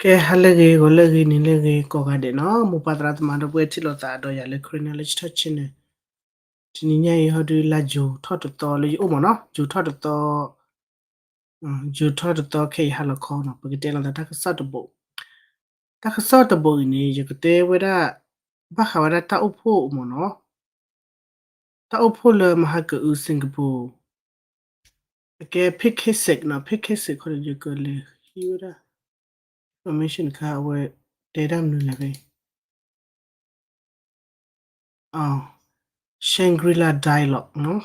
ကဲ ဟါလၢအဂ့ၤ ဂီၤလၢအဂ့ၤ နံၤလၢအဂ့ၤ ကိးဂၤဒဲးနီၤ, မိၢ်ပၢ်သရၣ်သမါဒီပုၢ်ဝဲၢ်ထံၣ်လိာ်သးဒီးယၤလၢ Karen Knowledge Talk Channel န့ၣ်, တနံၤညါအံၤဟီဒုး လါယူၤထီၣ်တသီလၢယအိၣ်မ့ၢ်နီၤ, ယူၤထီၣ်တသီ, ယူၤထီၣ်တသီခဲအံၤဟါလီၤခီနီၤ, ပကတဲလီၤသးတၢ်ကစီၣ်တဘိး, တၢ်ကစီၣ်တဘိးအံၤန့ၣ် ယကတဲဝဲဒၣ် ဘၣ်ဃးဝဲဒၣ်တၢ်အိၣ်ဖှိၣ်မ့ၢ်နီၤ, တၢ်အိ၁ူၤလၢမဟါကအု Singapore, အကဲ Pete Hegseth နီၤ, Pete Hegseth ခီန့ၣ် ယကလဲၤဟံးဝဲဒၣ် information တခါ အဝဲတဲတၢ်မနုၤလဲၣ်ဖဲ Shangri-La Dialogue နီၤ,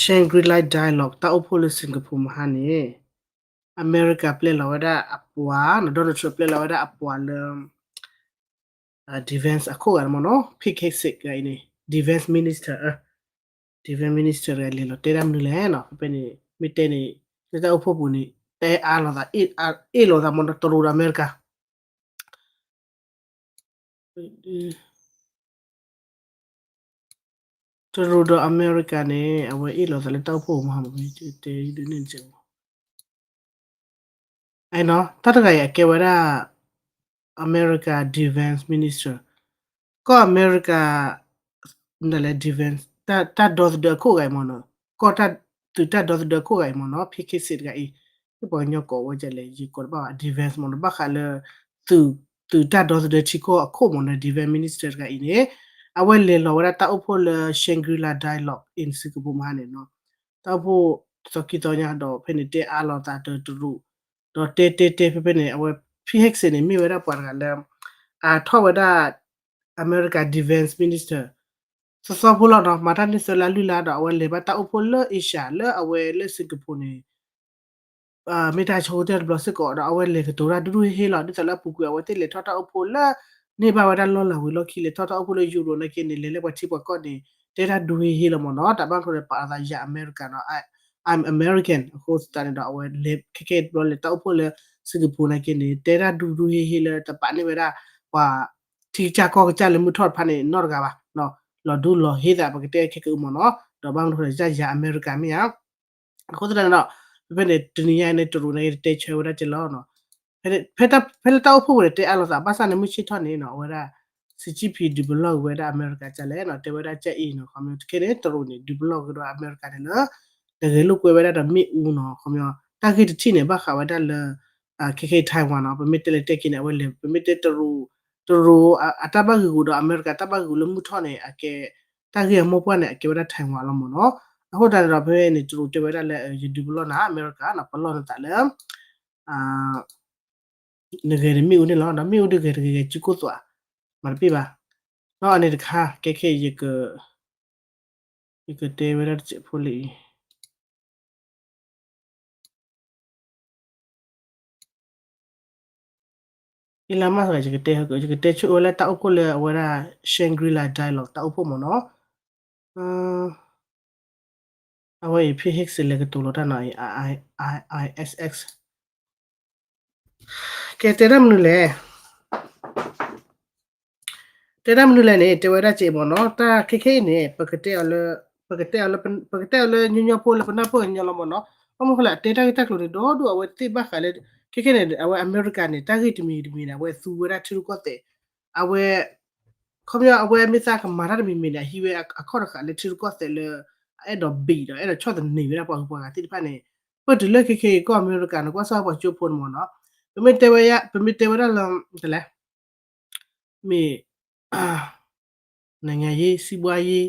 Shangri-La Dialogue တၢ်အိၣ်ဖှိၣ်လၢ Singapore မဟါန့ၣ် အမဲရကၤပျဲလီၤဝဲဒၣ်အပှၤနီၤ, Donald Trump ပျဲလီၤဝဲဒၣ်အပှၤလၢ defense အခိၣ်ဂၤမ့ၢ်နီၤ, Pete Hegseth ဂၤအံၤန့ၣ် defense minister, defense minister တဂၤလဲၤလီၤတဲတၢ်မနုၤလဲၣ်နီၤ, ဖဲန့ၣ် မ့ၢ်တဲန့ၣ် လၢတၢ်အိၣ်ဖှိၣ်ပူၤန့ၣ် တဲအါလိာ်သး အ့ၣ်လိာ်သးမ့ၢ်နီၤ, တရူးဒီးအမဲရကၤ တရူးဒီးအမဲရကၤန့ၣ် အဝဲအ့ၣ်လိာ်သးလၢတၢ်အိၣ်ဖှိၣ်မဟါမ့ၢ် တဲဒ်န့ၣ်စဲး အဲၣ်နီၤ, တၢ်တဂၤအံၤအကဲဝဲဒၣ် အမဲရကၤ defense minister, ကီၢ်အမဲရကၤ ဒ်လဲၣ် defense တၢ်ဒီသဒၢအခိၣ်ဂၤအံၤမ့ၢ်နီၤ, ကီၢ်တၢ်သုးတၢ်ဒီသဒၢအခိၣ်ဂၤအံၤမ့ၢ်နီၤ, Pete Hegseth တဂၤအံၤ, ပှၤကညီကိးဝဲဒ်လဲၣ် ယကိးတဘၣ်ဘၣ် defense မ့ၢ်နီၤ, ဘၣ်ဃးလၢ သုး သုးတၢ်ဒီသဒၢထံကီၢ်အခိၣ်မ့ၢ်နီၤ, defense minister တဂၤအံၤန့ၣ် အဝဲလဲၤလီၤဝဲဒၣ်တၢ်အိၣ်ဖှိၣ်လၢ Shangri-La Dialogue in Singapore မဟါန့ၣ်နီၤ, တၢ်အိၣ်ဖှိၣ်တသီခံသီညါဒီး ဖဲန့ၣ်တဲအါလိာ်သးဒီးတရူး, ဒီးတဲတဲတဲဖဲဖဲန့ၣ် အဝဲ Pete Hegseth န့ၣ် မ့ၢ်ဝဲဒၣ်ပှၤတဂၤလၢ အထီၣ်ဝဲဒၣ် အမဲရကၤ defense minister သီသီဖိလီၤနီၤ, မၤတၢ်န့ၢ်သၢလါလွံၢ်လါဒီး အဝဲလဲၤဘၣ်တၢ်အိၣ်ဖှိၣ်လၢ Asia လၢအဝဲလၢ Singapore န့ၣ် မ့ၢ်တၢ်ဆိကတၢၢ်တဘျီစ့ၢ်ကီးဒီး အဝဲလဲၤကတိၤတၢ်ဒူဒူဟ့ၣ်ဟ့ၣ်လီၤ, ဒ်သိးလၢအပူၤကွံာ်အဝဲသ့ၣ်လဲၤထီၣ်တၢ်အိၣ်ဖှိၣ်လၢ န့ၢ်ဘၣ်ဝဲဒၣ်လီၢ်လၤဝံၤလီၢ်ခံ လဲၤထီၣ်တၢ်အိၣ်ဖှိၣ်လၢ Europe နာ်က့န့ၣ် လဲၤလၢပှၤထံပှၤကီၢ်န့ၣ် တဲတၢ်ဒူဟ့ၣ်ဟ့ၣ်လီၤမ့ၢ်နီၤ, တၢ်ဘၣ်မနုၤလဲၣ် ပာ်အသးယၤ America နီၤ, I'm American အဃိသတးန့ၣ်ဒီး အဝဲလဲၤခဲကဲတဘျီလဲၤတၢ်အိၣ်ဖှိၣ်လၢ Singapore နာ်က့န့ၣ် တဲတၢ်ဒူဒူဟ့ၣ်ဟ့ၣ်လၢတပာ်န့ၢ်ဝဲဒၣ် ပှၤ ထံကစၢ်ကီၢ်ကစၢ်လၢမုၢ်ထီၣ်တဖၣ်န့ၣ် နီတဂၤဘၣ်, လီၤဒူလီၤဟ့သး ပကတဲခဲကအုမ့ၢ်နီၤ, ဒီးဘၣ်မနုၤဃိလဲၣ် ကစၢ်ယၤအမဲရကၤမ့ၢ်ဧါ, အဃိသတးန့ၣ်ဒီး ဖဲဖဲန့ၣ် တနံၤညါအံၤန့ၣ် တရူးန့ၣ် တတဲဆၢဝဲဒၣ်ကဲလီၤနီၤ, ဖဲ ဖဲလၢတၢ်အိၣ်ဖှိၣ်ပူၤန့ၣ် တဲအါလိာ်သး ဘၣ်ဆၣ်န့ၣ် မုၢ်ဆ့ၣ်ထီၣ်န့ၣ်နီၤ အဝဲဒၣ် Xi Jinping ဒုးပလီၢ်က့ၤဝဲဒၣ်အမဲရကၤကလဲၣ်နီၤ, တဲဝဲဒၣ်ကဲအံၤနီၤ, ခီဖျိတခဲန့ၣ် တရူးန့ၣ် ဒုးပလီၢ်က့ၤဒီးအမဲရကၤန့ၣ်လၢ တဂဲၤလိာ်ကွဲဝဲဒၣ်ဒီးမ့ၣ်အူနီၤ, ခီဖျိ တၢ်ဂ့ၢ်တထံၣ်န့ၣ် ဘၣ်ဃးဝဲဒၣ်လၢ ခဲခဲအံၤ Taiwan နီၤ, ပမ့ၢ်တဲလဲၤတဲက့ၤန့ၣ် အဝဲလဲၤ ပမ့ၢ်တဲတရူး တရူးအတၢ်ဘၣ်ဂ့ၢ်ဂူာ်ဒီးအမဲရကၤတၢ်ဘၣ်ဂ့ၢ်ဂူာ်လၢမုၢ်ထီၣ်န့ၣ် အကဲ တၢ်ဂ့ၢ်အမိၢ်ပှၢ်န့ၣ် အကဲဝဲဒၣ် Taiwan လီၤမ့ၢ်နီၤ, အဃိသတးန့ၣ်ဒီး ဖဲန့ၣ် တရူးတဲဝဲဒၣ်လၢ ယဒုးပလီၢ်နၤ အမဲရကၤနီၤ, ပလီၢ်နသးလၢ နဂဲၤန့ၣ်မ့ၣ်အူန့ၣ်လီၤ, ဒီးမ့ၣ်အူဒုးဂဲၤတဂ့ၤဂဲၤစုကိၣ်သွး, မၤတပ့ၢ်ဘၣ်, ဒီးအန့ၣ်တခါ ခဲခဲအံၤ ယကတဲဝဲဒၣ်တစဲးဖိလၢအံၤ Elon Musk ယကတဲ ယကတဲဆိဝဲလၢတၢ်အိၣ်ဖှိၣ်လၢအဝဲဒၣ် Shangri-La Dialogue တၢ်အိၣ်ဖှိၣ်မ့ၢ်နီၤ, အဝဲအံၤ ဖံဟ့ၣ်စ့လဲၤကတိၤလီၤတၢ်နီၤအံၤ I I S X ကဲတဲတၢ်မနုၤလဲၣ် တဲတၢ်မနုၤလဲၣ်န့ၣ် တဲဝဲဒၣ်က့မ့ၢ်နီၤ, တၢ်ခဲခဲအံၤန့ၣ် ပကတဲအီၤလၢ ပကတဲအီၤလၢ ပကတဲအီၤလၢညီညီဖိလၢပနၢ်ပၢၢ်ညီညီလီၤမ့ၢ်နီၤ, ဘၣ်မနုၤဃိလဲၣ် အတဲတၢ်ဂ့ၢ်တၢ်ကျိၤန့ၣ် ဒီဒိၣ်အဝဲသ့ၣ်ဘၣ်ဃးလၢ ခဲခဲန့ၣ် အဝဲအမဲရကၤန့ၣ် တၢ်ဂ့ၢ်တမံၤတမံၤန့ၣ် အဝဲသူဝဲဒၣ်ထံရူၢ်ကီၢ်သဲး, အဝဲ ခီပညီအဝဲမ့ၢ်သးကမၤတၢ်တမံၤမံၤန့ၣ် အဟံးဝဲအခီၣ်တဃာ်လၢထံရူၢ်ကီၢ်သဲးလၢ အအဲၣ်ဒိးဘံးဒီး အဲၣ်ဒိးဆီၣ်သနံးဝဲဒၣ်ပှၤဂုၤပှၤဂၤသ့ၣ်တဖၣ်န့ၣ်, ပတုၤလၢခဲခဲအံၤကီၢ်အမဲရကၤန့ၣ် ကွၢ်စၢ်ပှၤကၠိဖိန့ၣ်မ့ၢ်နီၤ, ပမ့ၢ်တဲဝဲ ပမ့ၢ်တဲဝဲဒၣ်လၢ တလဲ မ့ၢ် နိုင်ငံရေး စီးပွားရေး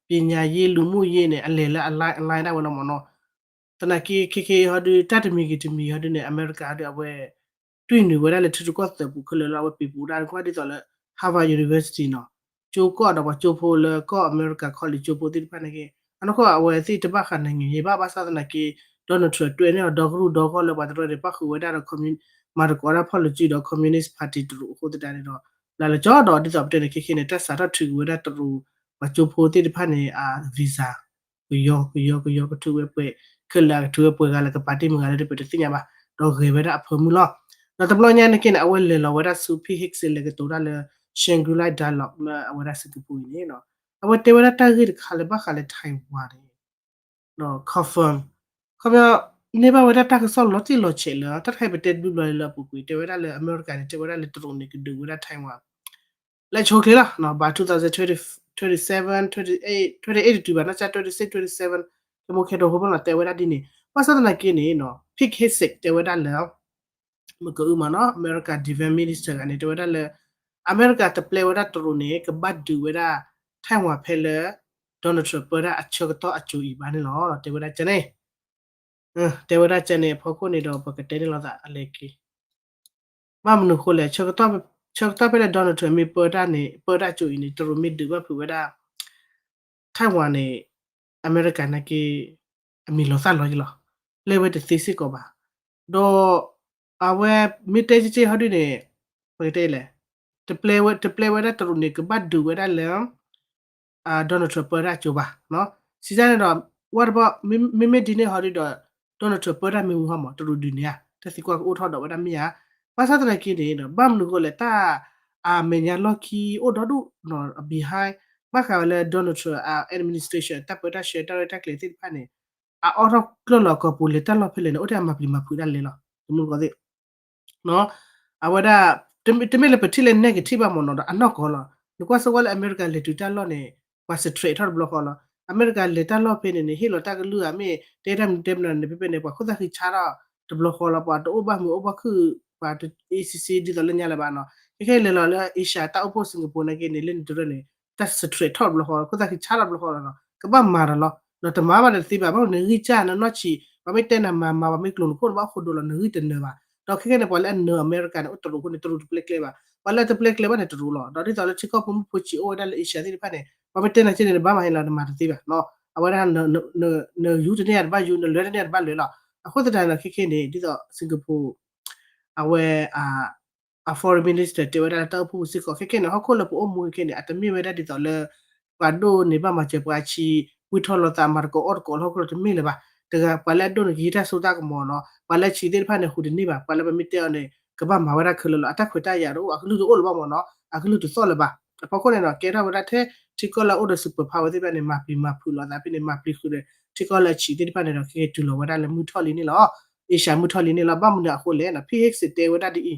ပညာရေး လူမှုရေး န့ၣ် အလဲၤလၢအ line အ line ဒၣ်ဝဲလီၤမ့ၢ်နီၤ, သနာ်က့ ခဲခဲအံၤဟီဒုး တၢ်တမံၤဂ့ၤတမံၤဟီဒုးန့ၣ် အမဲရကၤဟီဒုး အဝဲ တွံၢ်နုာ်ဝဲဒၣ်လၢထံရူၢ်ကီၢ်သဲးပူၤခဲလၢာ်လီၤ, အဝဲပံၤပူၤဒၣ်ကွၢ်ဒ်သိးလၢ Harvard University နီၤ, ကၠိကီၢ်ဒီးပှၤကၠိဖိလၢကီၢ်အမဲရကၤ college ကၠိဖိသ့ၣ်တဖၣ်န့ၣ်က့ အနီၢ်ကီၢ်အဝဲသ့ၣ်တဘၣ်ဃး နိုင်ငံရေး ဘၣ်, ဘၣ်ဆၣ်သနာ်က့ Donald Trump တွဲန့ၢ်အီၤဒီကရူၢ်ဒီကီၢ်လၢပှၤတရၢန့ၣ် ပၣ်ဃုာ်ဝဲဒၣ်ဒီး မၤသကိးတၢ် policy ဒီး Communist Party တရူးအဃိသတးန့ၣ်ဒီး လၢလၢကၠီဒီးဒ်သိးပတဲန့ၣ် ခဲခဲန့ၣ် တၢ်စးထီၣ်ထုးက့ၤဝဲဒၣ်တရူး ပှၤကၠိဖိသ့ၣ်တဖၣ်န့ၣ် အ visa ကယီကယီကယီကထုးဝဲပှဲၤ ခဲလၢာ်ကထုးဝဲပှဲၤဂၤလၢကပာ်တ့ၢ်မုၢ်ဂၤလၢတပှဲၤတသ့ၣ်ညါဘၣ်, ဒီးဂဲၤဝဲဒၣ်အဖၢမုၢ်လီၤ. ဒီးတဘျီညါန့ၣ်က့န့ၣ် အဝဲလဲၤလီၤဝဲဒၣ်ဆူ ဖံဟ့ၣ်စ့လဲၤကတိၤတၢ်လၢ Shangri-La Dialogue လၢအဝဲဒၣ် Singapore အံၤန့ၣ်နီၤ, ဒီး အဝဲတဲဝဲဒၣ်တၢ်ဂ့ၢ်တခါလၢဘၣ်ဃးလၢ Taiwan န့ၣ် confirm ခီပညီ န့ၢ်ဘၣ်ဝဲဒၣ်တၢ်ကစီၣ်လီၤတံၢ်လီၤဆဲးလၢ တၢ်တခါအံၤပတဲတဘျီဘျီလၢအပူၤကွံာ် တဲဝဲဒၣ်လၢအမဲရကၤန့ၣ် တဲဝဲဒၣ်လၢတရူးန့ၣ် ကဒုးဝဲဒၣ် Taiwan လၢအဆိအချ့လီၤ ဘၣ် twenty twenty-seven, twenty-eight, twenty-eight တတုၤဘၣ် နီၢ်ကၠၢ twenty-six, twenty-seven ကမိၢ်ခဲဒိဖိဖဲနီၤ တဲဝဲဒၣ်ဒ်န့ၣ် ဘၣ်ဆၣ်သနာ်က့န့ၣ် Pete Hegseth တဲဝဲဒၣ်လၢ မ့ၢ်ကအုမးနီၤ အမဲရကၤ defense minister ဂၤန့ၣ် တဲဝဲဒၣ်လၢ အမဲရကၤတပျဲဝဲဒၣ်တရူးန့ၣ် ကဘၣ်ဒုးဝဲဒၣ် Taiwan ဖဲလၢ Donald Trump ပၢတၢ်အဆၢကတီၢ်အစိၤအံၤဘၣ်န့ၣ်လီၤ တဲဝဲဒၣ်ကန့ၣ် တဲဝဲဒၣ်ကန့ၣ်အဖီခိၣ်န့ၣ်ဒီး ပကတဲန့ၣ်လိာ်သးအလဲၤက့ၤ ဘၣ်မနုၤအဃိလဲၣ် ဆၢကတီၢ်ဖဲလၢ Donald Trump မ့ၢ်ပၢတၢ်န့ၣ် ပၢတၢ်အစိၤအံၤန့ၣ် တရူးမ့ၢ်ဒုးဘၣ်ဖုးဝဲဒၣ် Taiwan န့ၣ် အမဲရကၤနာ်က့ အမံၤလီၤသၣ်လီၤယလီၤ လဲၤဝဲတသ့စ့ၢ်ကီးဘၣ် ဒီး အဝဲမ့ၢ်တဲက့က့ဟီဒုန့ၣ် ပကတဲလဲၣ် တပျဲဝဲ တပျဲဝဲဒၣ်တရူးန့ၣ် ကဘၣ်ဒုးဝဲဒၣ်လၢ Donald Trump ပၢတၢ်အစိၤဘၣ် စံးတၢ်န့ၣ်ဒီး ဝဲတဘီ မ့မ့ၢ်ဒ်န့ၣ်ဟီဒုဒီး Donald Trump ပၢတၢ်မ့ၢ်ဝံၤဟီမး တရူးဒုးန့ၣ်ဧါ တၢ်သံကွၢ်ကအိၣ်ထီၣ်ဒီးဝဲဒၣ်မ့ၢ်ဧါ ဘၣ်ဆၣ်သနာ်က့န့ၣ် ဘၣ်မနုၤအဃိလဲၣ် တၢ်အမဲာ်ညါလီၢ်ခံအိၣ်ဒီဒူၣ်နီၤ behind ဘၣ်ဃးဝဲလၢ Donald Trump administration တၢ်ပၢတၢ်ဆှၢတၢ်ရဲၣ်တၢ်ကျဲၤသ့ၣ်တဖၣ်န့ၣ် အအိၣ်ထီၣ်ကျၢၢ်လီၤကီၢ်ပူၤလဲၤတၢ်လီၢ်ဖဲလဲၣ်န့ၣ် အိၣ်ထဲအမၤပျံၤမၤဖုးဒၣ်လဲာ်လီၤ တမူတကိးသ့ၣ် အဝဲဒၣ် တမ့ၢ်လၢပထံၣ်လၢ negative ဘၣ်မ့ၢ်နီၤဒီးအနီၢ်ကီၢ်လီၤ နကွၢ်စ့ၢ်ကီးလၢအမဲရကၤလဲၤတုၤတၢ်လီၢ်န့ၣ် ပှၤ stress ထီၣ်တဘျီဃီလီၤ အမဲရကၤလဲၤတၢ်လီၢ်ဖဲန့ၣ်န့ၣ် ဟ့ၣ်လီၤတၢ်ကလုၢ်ဧါ မ့ၢ်တဲတၢ်မနုၤတဲမနုၤန့ၣ် ဖဲဖဲန့ၣ် ပှၤခိၣ်သၣ်ဃံဆါထီၣ်တဘျီဃီလီၤ ပှၤတအိၣ်ဘၣ်မုာ်အိၣ်ဘၣ်ခုၣ် ပှၤတအ့စံစ့ ဒ်သိးလၢညါလၢၤဘၣ်နီၤ ခဲခဲလဲၤလီၤလၢ Asia တၢ်အိၣ်ဖှိၣ် Singapore နာ်က့န့ၣ် လၢနတရၢန့ၣ် တၢ် stress ထီၣ်တဘျီဃီ ခိၣ်သၣ်ဃံဆါထီၣ်တဘျီဃီလီၤနီၤ ကဘၣ်မၤဒီးလီၤ ဒီးတမၤဘၣ်ဒီးတသ့ဘၣ် ဘၣ်မနုၤနဂံၢ်စၢ်နနီၢ်ဆံး ပှၤမ့ၢ်တဲနၤမၤမၤ ပှၤမ့ၢ်ကျိၤနခိၣ်နဘၣ်အိၣ်ဃိဒိလီၤ နဂံၢ်တနၢၤဘၣ် ဒီးခဲခဲန့ၣ် ပှၤလၢအနၢၤအမဲရကၤန့ၣ် အိၣ်တရူးအဃိန့ၣ် တရူးတပျဲကျဲဘၣ် ပှၤလၢအတပျဲကျဲဘၣ်န့ၣ်တရူးလီၤ ဒီးဒ်သိးလၢထံကီၢ်ဖိမုၢ်ဖိဆံးအိၣ်ဝဲဒၣ်လၢ Asia သ့ၣ်တဖၣ်န့ၣ် ပှၤမ့ၢ်တဲနၤက့န့ၣ် နဘၣ်မၤဟဲလီၤ နမၤတသ့ဘၣ်နီၤ အဝဲဒၣ် နယူၤတန့ၢ်ဧါတဘၣ်ယူၤ နလွဲတန့ၢ်တဘၣ်လွဲလီၤ အဃိသတးန့ၣ်ဒီးခဲခဲန့ၣ် ဒ်သိး Singapore အဝဲ အ foreign minister တဲဝဲဒၣ်လၢတၢ်အိၣ်ဖှိၣ်ပူၤစ့ၢ်ကီး ခဲခဲန့ၣ် ဟီၣ်ခိၣ်လၢပအိၣ်မူခဲခဲန့ၣ် အတမ့ၢ်ဝဲဒၣ်ဒ်သိးလၢ ပှၤဒိၣ်န့ၣ်ဘၣ်မၤစၢၤပှၤဆံး ဝံထီၣ်လိာ်သးမၤတကိးအီၣ်တကိးလၢဟီၣ်ခိၣ်လီၤတမ့ၢ်လၢၤဘၣ် တဂၤ ပှၤလၢအဒိၣ်န့ၣ်ကဟံးတၢ်စိတၢ်ကမီၤနီၤ ပှၤလၢဆံးသ့ၣ်တဖၣ်န့ၣ် ဟူးတန့ၢ်ဘၣ် ပှၤလၢပမ့ၢ်တဲအီၤန့ၣ် ကဘၣ်မၤဝဲဒၣ်ခဲလၢာ်လီၤ အတၢ်ခွဲးတၢ်ယာ်တအိၣ် အကလုၢ်တအိၣ်လၢၤဘၣ်မ့ၢ်နီၤ အကလုၢ်တသီၣ်လၢၤဘၣ် အဖီခိၣ်န့ၣ်ဒီး ကဲထီၣ်ဝဲဒၣ်ထဲထံကီၢ်လၢအအိၣ်ဒီး superpower သ့ၣ်တဖၣ်န့ၣ် မၤပျံၤမၤဖုးလိာ်သးဖဲန့ၣ် မၤပျံၤဃုာ်ဒီး ထံကီၢ်လၢအဆံးသ့ၣ်တဖၣ်န့ၣ်ဒီး ခဲခဲတုၤလီၤဝဲဒၣ်လၢမုၢ်ထီၣ်လံန့ၣ်လီၤ Asia မုၢ်ထီၣ်လံန့ၣ်လီၤ ဘၣ်မနုၤအဃိလဲၣ်နီၤ Pete Hegseth တဲဝဲဒၣ်ဒ်အံၤ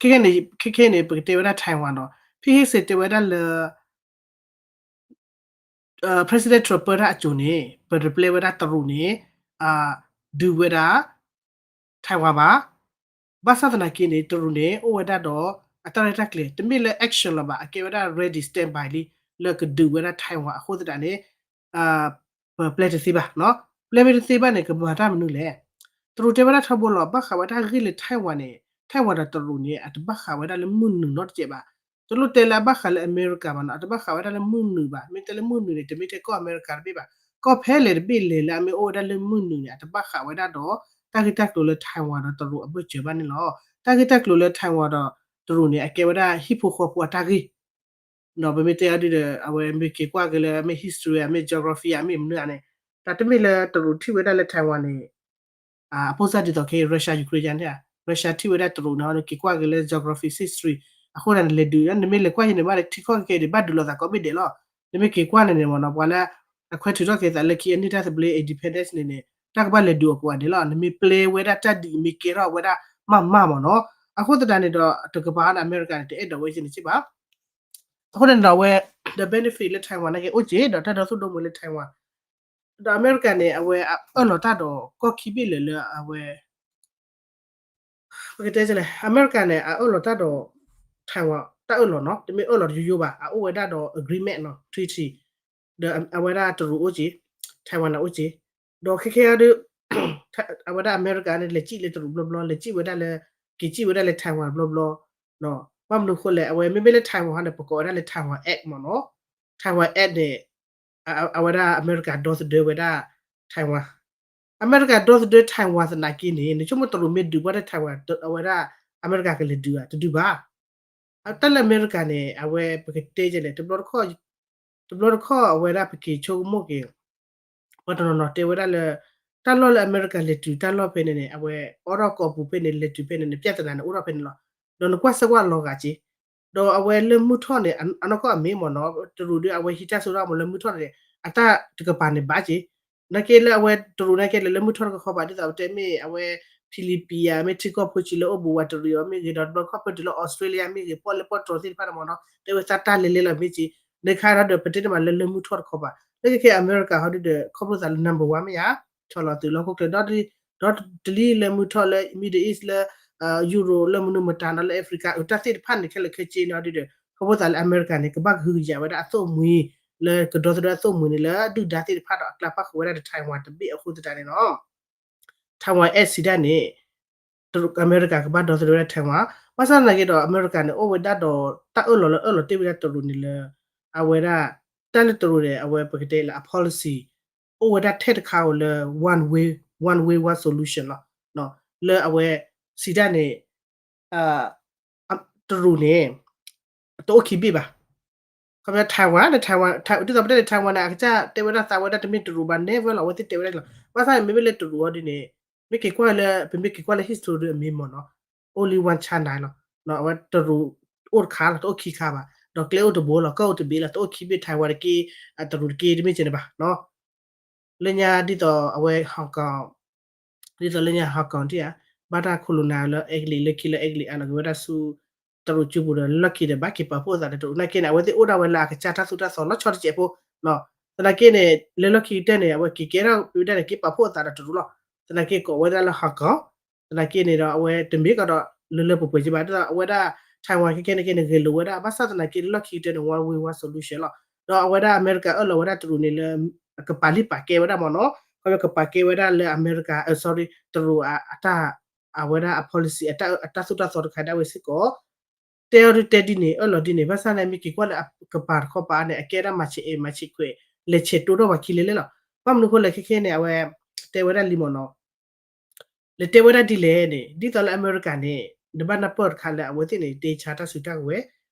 ခဲခဲန့ၣ် ခဲခဲန့ၣ် ပကတဲဝဲဒၣ် Taiwan နီၤ Pete Hegseth တဲဝဲဒၣ်လၢ President Trump ပၢတၢ်အစိၤန့ၣ် ပတပျဲဝဲဒၣ်တရူးန့ၣ် ဒုးဝဲဒၣ် Taiwan ဘၣ် ဘၣ်ဆၣ်သနာ်က့န့ၣ် တရူးန့ၣ် အိၣ်ဝဲဒၣ်ဒီး အတၢ်ရဲၣ်တၢ်ကျဲၤ တမ့ၢ်လၢ action လီၤဘၣ် အကဲဝဲဒၣ် ready standby လံ လၢကဒုးဝဲဒၣ် Taiwan အဃိသတးန့ၣ် ပပျဲတသ့ဘၣ်နီၤ ပျဲမ့ၢ်တသ့ဘၣ်န့ၣ် ကမၤတၢ်မနုၤလဲၣ် တရူးတဲဝဲဒၣ်ထီဘိလီၤ ဘၣ်ဃးဝဲတၢ်ဂ့ၢ်လၢ Taiwan န့ၣ် Taiwan ဒီးတရူးန့ၣ် အတဘၣ်ဃးဝဲဒၣ်လၢမုၢ်နုာ်နီတစဲးဘၣ် တလိၣ်တဲလၢအဘၣ်ဃးလၢအမဲရကၤဘၣ်နီၤ အတဘၣ်ဃးဝဲဒၣ်လၢမုၢ်နုာ်ဘၣ် မ့ၢ်တဲလၢမုၢ်နုာ်န့ၣ် တမ့ၢ်ထဲကီၢ်အမဲရကၤတဘ့ၣ်ဘၣ် ကီၢ်ဖဲလဲၣ်တဘ့ၣ်လဲၣ်လၢအမ့ၢ်အိၣ်ဝဲဒၣ်လၢမုၢ်နုာ်န့ၣ် အတဘၣ်ဃးဝဲဒၣ်ဒီး တၢ်ဂ့ၢ်တၢ်ကျိၤလၢ Taiwan ဒီးတရူးအဘၢၣ်စၢၤဘၣ်န့ၣ်လီၤ တၢ်ဂ့ၢ်တၢ်ကျိၤလၢ Taiwan ဒီးတရူးန့ၣ် အကဲဝဲဒၣ်ဟံၣ်ဖိဃီဖိအတၢ်ဂ့ၢ် ဒီးပမ့ၢ်တဲအီၤဒ်ဒီး အဝဲမ့ၢ်က့ၤကွၢ်က့ၤလၢ မ့ၢ် history မ့ၢ် geography မ့ၢ်မနုၤန့ၣ် တၢ်တမ့ၢ်လၢတရူးထံၣ်ဝဲဒၣ်လၢ Taiwan န့ၣ် အပိၢ်စၢ်ဒ်သိးခဲအံၤ Russia Ukraine ယါန့ၣ် Russia ထံၣ်ဝဲဒၣ်တရူးန့ၣ် က့ၤကွၢ်က့ၤလၢ geography history အဃိန့ၣ် နလဲၤဒုး နမ့ၢ်လဲၤကွၢ်ယံၤန့ၣ် ဘၣ်လၢထံကီၢ်ခဲအံၤန့ၣ် ဘၣ်ဒုးလိာ်သးကိးဘ့ၣ်ဒဲးလီၤ နမ့ၢ်က့ၤကွၢ်န့ၣ်န့ၣ်မ့ၢ်နီၤ ပှၤလၢ အခွဲးထုးထီၣ်က့ၤသးလၢခံအန့ၢ်တၢ်သဘျ့ independence န့ၣ်န့ၣ် တၢ်ကဘၣ်လဲၤဒုးအီၤကိးဂၤဒဲးလီၤ နမ့ၢ်ပျဲဝဲဒၣ်တၢ်ဒ်အံၤမ့ၢ်ကဲထီၣ်ဝဲဒၣ်မးမးမ့ၢ်နီၤ အဃိသတးန့ၣ်ဒီး တကပၤအီၤန့ၣ် အမဲရကၤန့ၣ် တအဲၣ်ဒိးဝဲက့ၤန့ၣ်စ့ၢ်ဘၣ် အဃိန့ၣ်ဒီးအဝဲ the benefit လၢ Taiwan နာ်က့အိၣ်က့ၤ ဒီးတၢ်ဒီသဒိၣ်မူလၢ Taiwan ဒီးအမဲရကၤန့ၣ် အဝဲအအၢၣ်လီၤတၢ်ဒီးကီၢ်ခံဘ့ၣ်လၢာ်လၢအဝဲ ပကတဲလဲၣ် အမဲရကၤန့ၣ် အအၢၣ်လီၤတၢ်ဒီး Taiwan တၢ်အၢၣ်လီၤနီၤ တမ့ၢ်အၢၣ်လီၤတယိယိဘၣ် အအိၣ်ဝဲဒၣ်ဒီး agreement နီၤ treaty ဒီးအဝဲဒၣ်တရူးအိၣ်က့ၤ Taiwan န့ၣ်အိၣ်က့ၤ ဒီးခဲခဲအံၤဒီး အဝဲဒၣ်အမဲရကၤန့ၣ် လဲၤစံၣ်လၢတရူးဘျီဘျီ လဲၤစံၣ်ဝဲဒၣ်လၢ က့ၤစံၣ်ဝဲဒၣ်လၢ Taiwan ဘျီဘျီ ဘၣ်မနုၤအဃိလဲၣ် အဝဲမ့မ့ၢ်လၢ Taiwan ဟီန့ၣ် ပကိးဝဲဒၣ်လၢ Taiwan Act မ့ၢ်နီၤ Taiwan Act န့ၣ် အဝဲဒၣ်အမဲရကၤဒီသဒၢဝဲဒၣ် Taiwan အမဲရကၤဒီသဒၢ Taiwan သနာ်က့န့ၣ် နဆိကမိၣ်တရူးမ့ၢ်ဒုးဘၣ်လၢ Taiwan အဝဲဒၣ်အမဲရကၤကလဲၤဒုးဧါ တဒုးဘၣ် တၢ်လၢအမဲရကၤန့ၣ် အဝဲပကတဲလဲၣ် တဘျီတခီၣ် တဘျီတခီၣ်အဝဲဒၣ်ပက့ၤဆိကမိၣ်က့ၤ ပှၤတနီၤနီၤတဲဝဲဒၣ်လၢ တၢ်လီၢ်လၢအမဲရကၤလဲၤတုၤတၢ်လီၢ်ဖဲန့ၣ်န့ၣ် အဝဲအိးထီၣ်ကိာ်ပူၤဖဲန့ၣ် လဲၤတုၤဖဲန့ၣ်န့ၣ် ပြဿနာန့ၣ်အိၣ်ထီၣ်ဖဲန့ၣ်လီၤ. ဒီးနကွၢ်စၢၢ်ကွၢ်လီၤဂာ်က့ၤ ဒီးအဝဲလၢမုၢ်ထီၣ်န့ၣ် အနီၢ်ကီၢ်အမ့ၢ်မ့ၢ်နီၤ တရူးဒီးအဝဲဟံးတၢ်စိတၢ်ကမီၤလၢမုၢ်ထီၣ်န့ၣ် အတၢ်တကပၤန့ၣ်ဘၣ်က့ၤ နာ်က့လၢအဝဲတရူးနာ်က့လၢလၢမုၢ်ထီၣ်တကခီဘၣ် ဒ်သိးပတဲမ့ၢ်အဝဲ ဖံလံးပံးဧါ မ့ၢ်ထံကီၢ်ဖိဆံးလၢအိၣ်ဘူးဝးတရံးအီၤမ့ၢ်ဂ့ၤ ဒီးတဘျီခီၣ်ဖၢတုၤလၢ Australia မ့ၢ်ဂ့ၤ ပီၣ်လဲၣ်ပီၣ်တြီၤသ့ၣ်တဖၣ်န့ၣ်မ့ၢ်နီၤ တဲဝဲသးတၢ်လဲၤလဲၤလီၤမ့ၢ်က့ၤ နခါဒီးပတဲတမးလၢလၢမုၢ်ထီၣ်တခီဘၣ် လၢခဲခဲအမဲရကၤဟီဒုဒီး ခီဖျိသးလၢ number one မ့ၢ်ဧါ ဆီၣ်လီၤသုးလီၢ်ခိၣ်ချၢ ဒီးတလံၤလၢမုၢ်ထီၣ်လၢ Middle East လၢ Europe လၢမနုၤမတၤနီၤလၢ Africa အတၢ်သ့ၣ်တဖၣ်န့ၣ် ခဲလၢာ်ခဲဆ့န့ၣ်ဟီဒုဒီး ခီဖျိသးလၢအမဲရကၤန့ၣ် ကဘၣ်ကဟုကယာ်ဝဲဒၣ်အသိၣ်မှံၤ လၢကဒီသဒၢအသိၣ်မှံၤန့ၣ် လၢအဒုၣ်ဒါသ့ၣ်တဖၣ်ဒီးအကျါပၣ်ဃုာ်ဝဲဒၣ်ဒီး Taiwan တဘ့ၣ်အဃိသတးန့ၣ်လီၤ Taiwan အဲၣ်စံးဒၣ်န့ၣ် အမဲရကၤကဘၣ်ဒီသဒၢဝဲဒၣ် Taiwan ဘၣ်ဆၣ်သနာ်က့ဒီး အမဲရကၤန့ၣ် အိၣ်ဝဲဒၣ်ဒီးတၢ်အၢၣ်လီၤလၢအၢၣ်လီၤတ့ၢ်ဝဲဒၣ်တရူးန့ၣ်လၢ အဝဲဒၣ် တၢ်လၢတရူးန့ၣ် အဝဲပကတဲလၢအ policy အိၣ်ဝဲဒၣ်ထဲတခါဧိၤလၢ one way one way one solution လီၤ လၢအဝဲ စံးဒၣ်န့ၣ် တရူးန့ၣ် တအိၣ်ခံဘ့ၣ်ဘၣ် ခီဖျိ Taiwan လၢ Taiwan ဒ်သိးပတဲန့ၣ် Taiwan န့ၣ် အကစၢ်တဲဝဲဒၣ်သးဝဲဒၣ်တမ့ၢ်တရူးဘၣ် never လီၤ အဝဲသ့ၣ်တဲဝဲဒၣ်လီၤ ဘၣ်ဆၣ်န့ၣ် မ့မ့ၢ်လၢတရူးအီၤဒ်န့ၣ် မ့ၢ်က့ၤကွၢ်လၢ ပမ့ၢ်က့ၤကွၢ်လၢ history ဒ်အမ့ၢ်မ့ၢ်နီၤ only one China လီၤ အဝဲတရူးအိၣ်တခါလီၤ တအိၣ်ခံခါဘၣ် ဒီးကျဲအိၣ်တဘိလီၤ ကီၢ်အိၣ်တဘ့ၣ်လီၤ တအိၣ်ခံဘ့ၣ် Taiwan တက့ၢ် တရူးတက့ၢ်တမ့ၢ်က့ၤန့ၣ်ဘၣ် လၢညါဒ်သိးအဝဲ Hong Kong ဒ်သိးလၢညါ Hong Kong တ့ၢ်ဧါ ဘၣ်တၢ်ခိၣ်လိာ်နၤလၢအဲကလံး လၢခံလၢအဲကလံးအါလီၤက့ၤဝဲဒၣ်ဆူ တရူးစုပူၤဒီး လၢလီၢ်ခံဒီး ဘၣ်က့ၤပာ်ဖှိၣ်အသးဒီးတရူး သနာ်က့န့ၣ် အဝဲသ့ၣ်အိၣ်ဒၣ်ဝဲလၢအကစၢ်တၢ်သိၣ်တၢ်သီလီၤဆီတစဲးဖိ သနာ်က့န့ၣ် လၢလီၢ်ခံကတၢၢ်န့ၣ် အဝဲက့ၤကဲထီၣ်ဝဲဒၣ်န့ၣ် က့ၤပာ်ဖှိၣ်အသးဒီးတရူးလီၤ သနာ်က့ကိးဝဲဒၣ်လၢ Hong Kong သနာ်က့န့ၣ်ဒီး အဝဲတမ့ၢ်ကဒီးလၢလၢပှဲၤပှဲၤက့ဘၣ် ဒ်သိးအဝဲဒၣ် Taiwan ခဲခဲန့ၣ်က့န့ၣ် ဂဲၤလိာ်ဝဲဒၣ် ဘၣ်ဆၣ်သနာ်က့လၢလီၢ်ခံကတၢၢ်န့ၣ် one way one solution လီၤ ဒီးအဝဲဒၣ်အမဲရကၤအၢၣ်လီၤဝဲဒၣ်တရူးန့ၣ်လၢ ကပာ်လံာ်ပာ်ကဲဝဲဒၣ်မ့ၢ်နီၤ ခီဖျိကပာ်ကဲဝဲဒၣ်လၢအမဲရကၤ sorry တရူးအတၢ် အဝဲဒၣ်အ policy အတၢ်သိၣ်တၢ်သီတခါဒၣ်ဝဲစ့ၢ်ကီး တဲအီၤဒုတဲဒ်န့ၣ် အၢၣ်လီၤဒ်န့ၣ် ဘၣ်ဆၣ်န့ၣ် မ့ၢ်က့ၤကွၢ်လၢအကပၤတခီပၤန့ၣ် အကဲဒၣ်မၤဆဲးအဲၣ်မၤဆဲးခွဲး လဲၤဆဲးတိၢ်ထီၣ်ပှၤခံလဲလဲလီၤ ဘၣ်မနုၤအဃိလဲၣ်ခဲခဲန့ၣ် အဝဲ တဲဝဲဒၣ်လံမ့ၢ်နီၤ လဲၤတဲဝဲဒၣ်ဒ်လဲၣ်န့ၣ် ဒ်သိးလၢအမဲရကၤန့ၣ် နဘၣ်နၢ်ပၢၢ်တခါလၢအဝဲသ့ၣ်န့ၣ် တ့ဆါတၢ်စုတၢ်ကဝဲၤ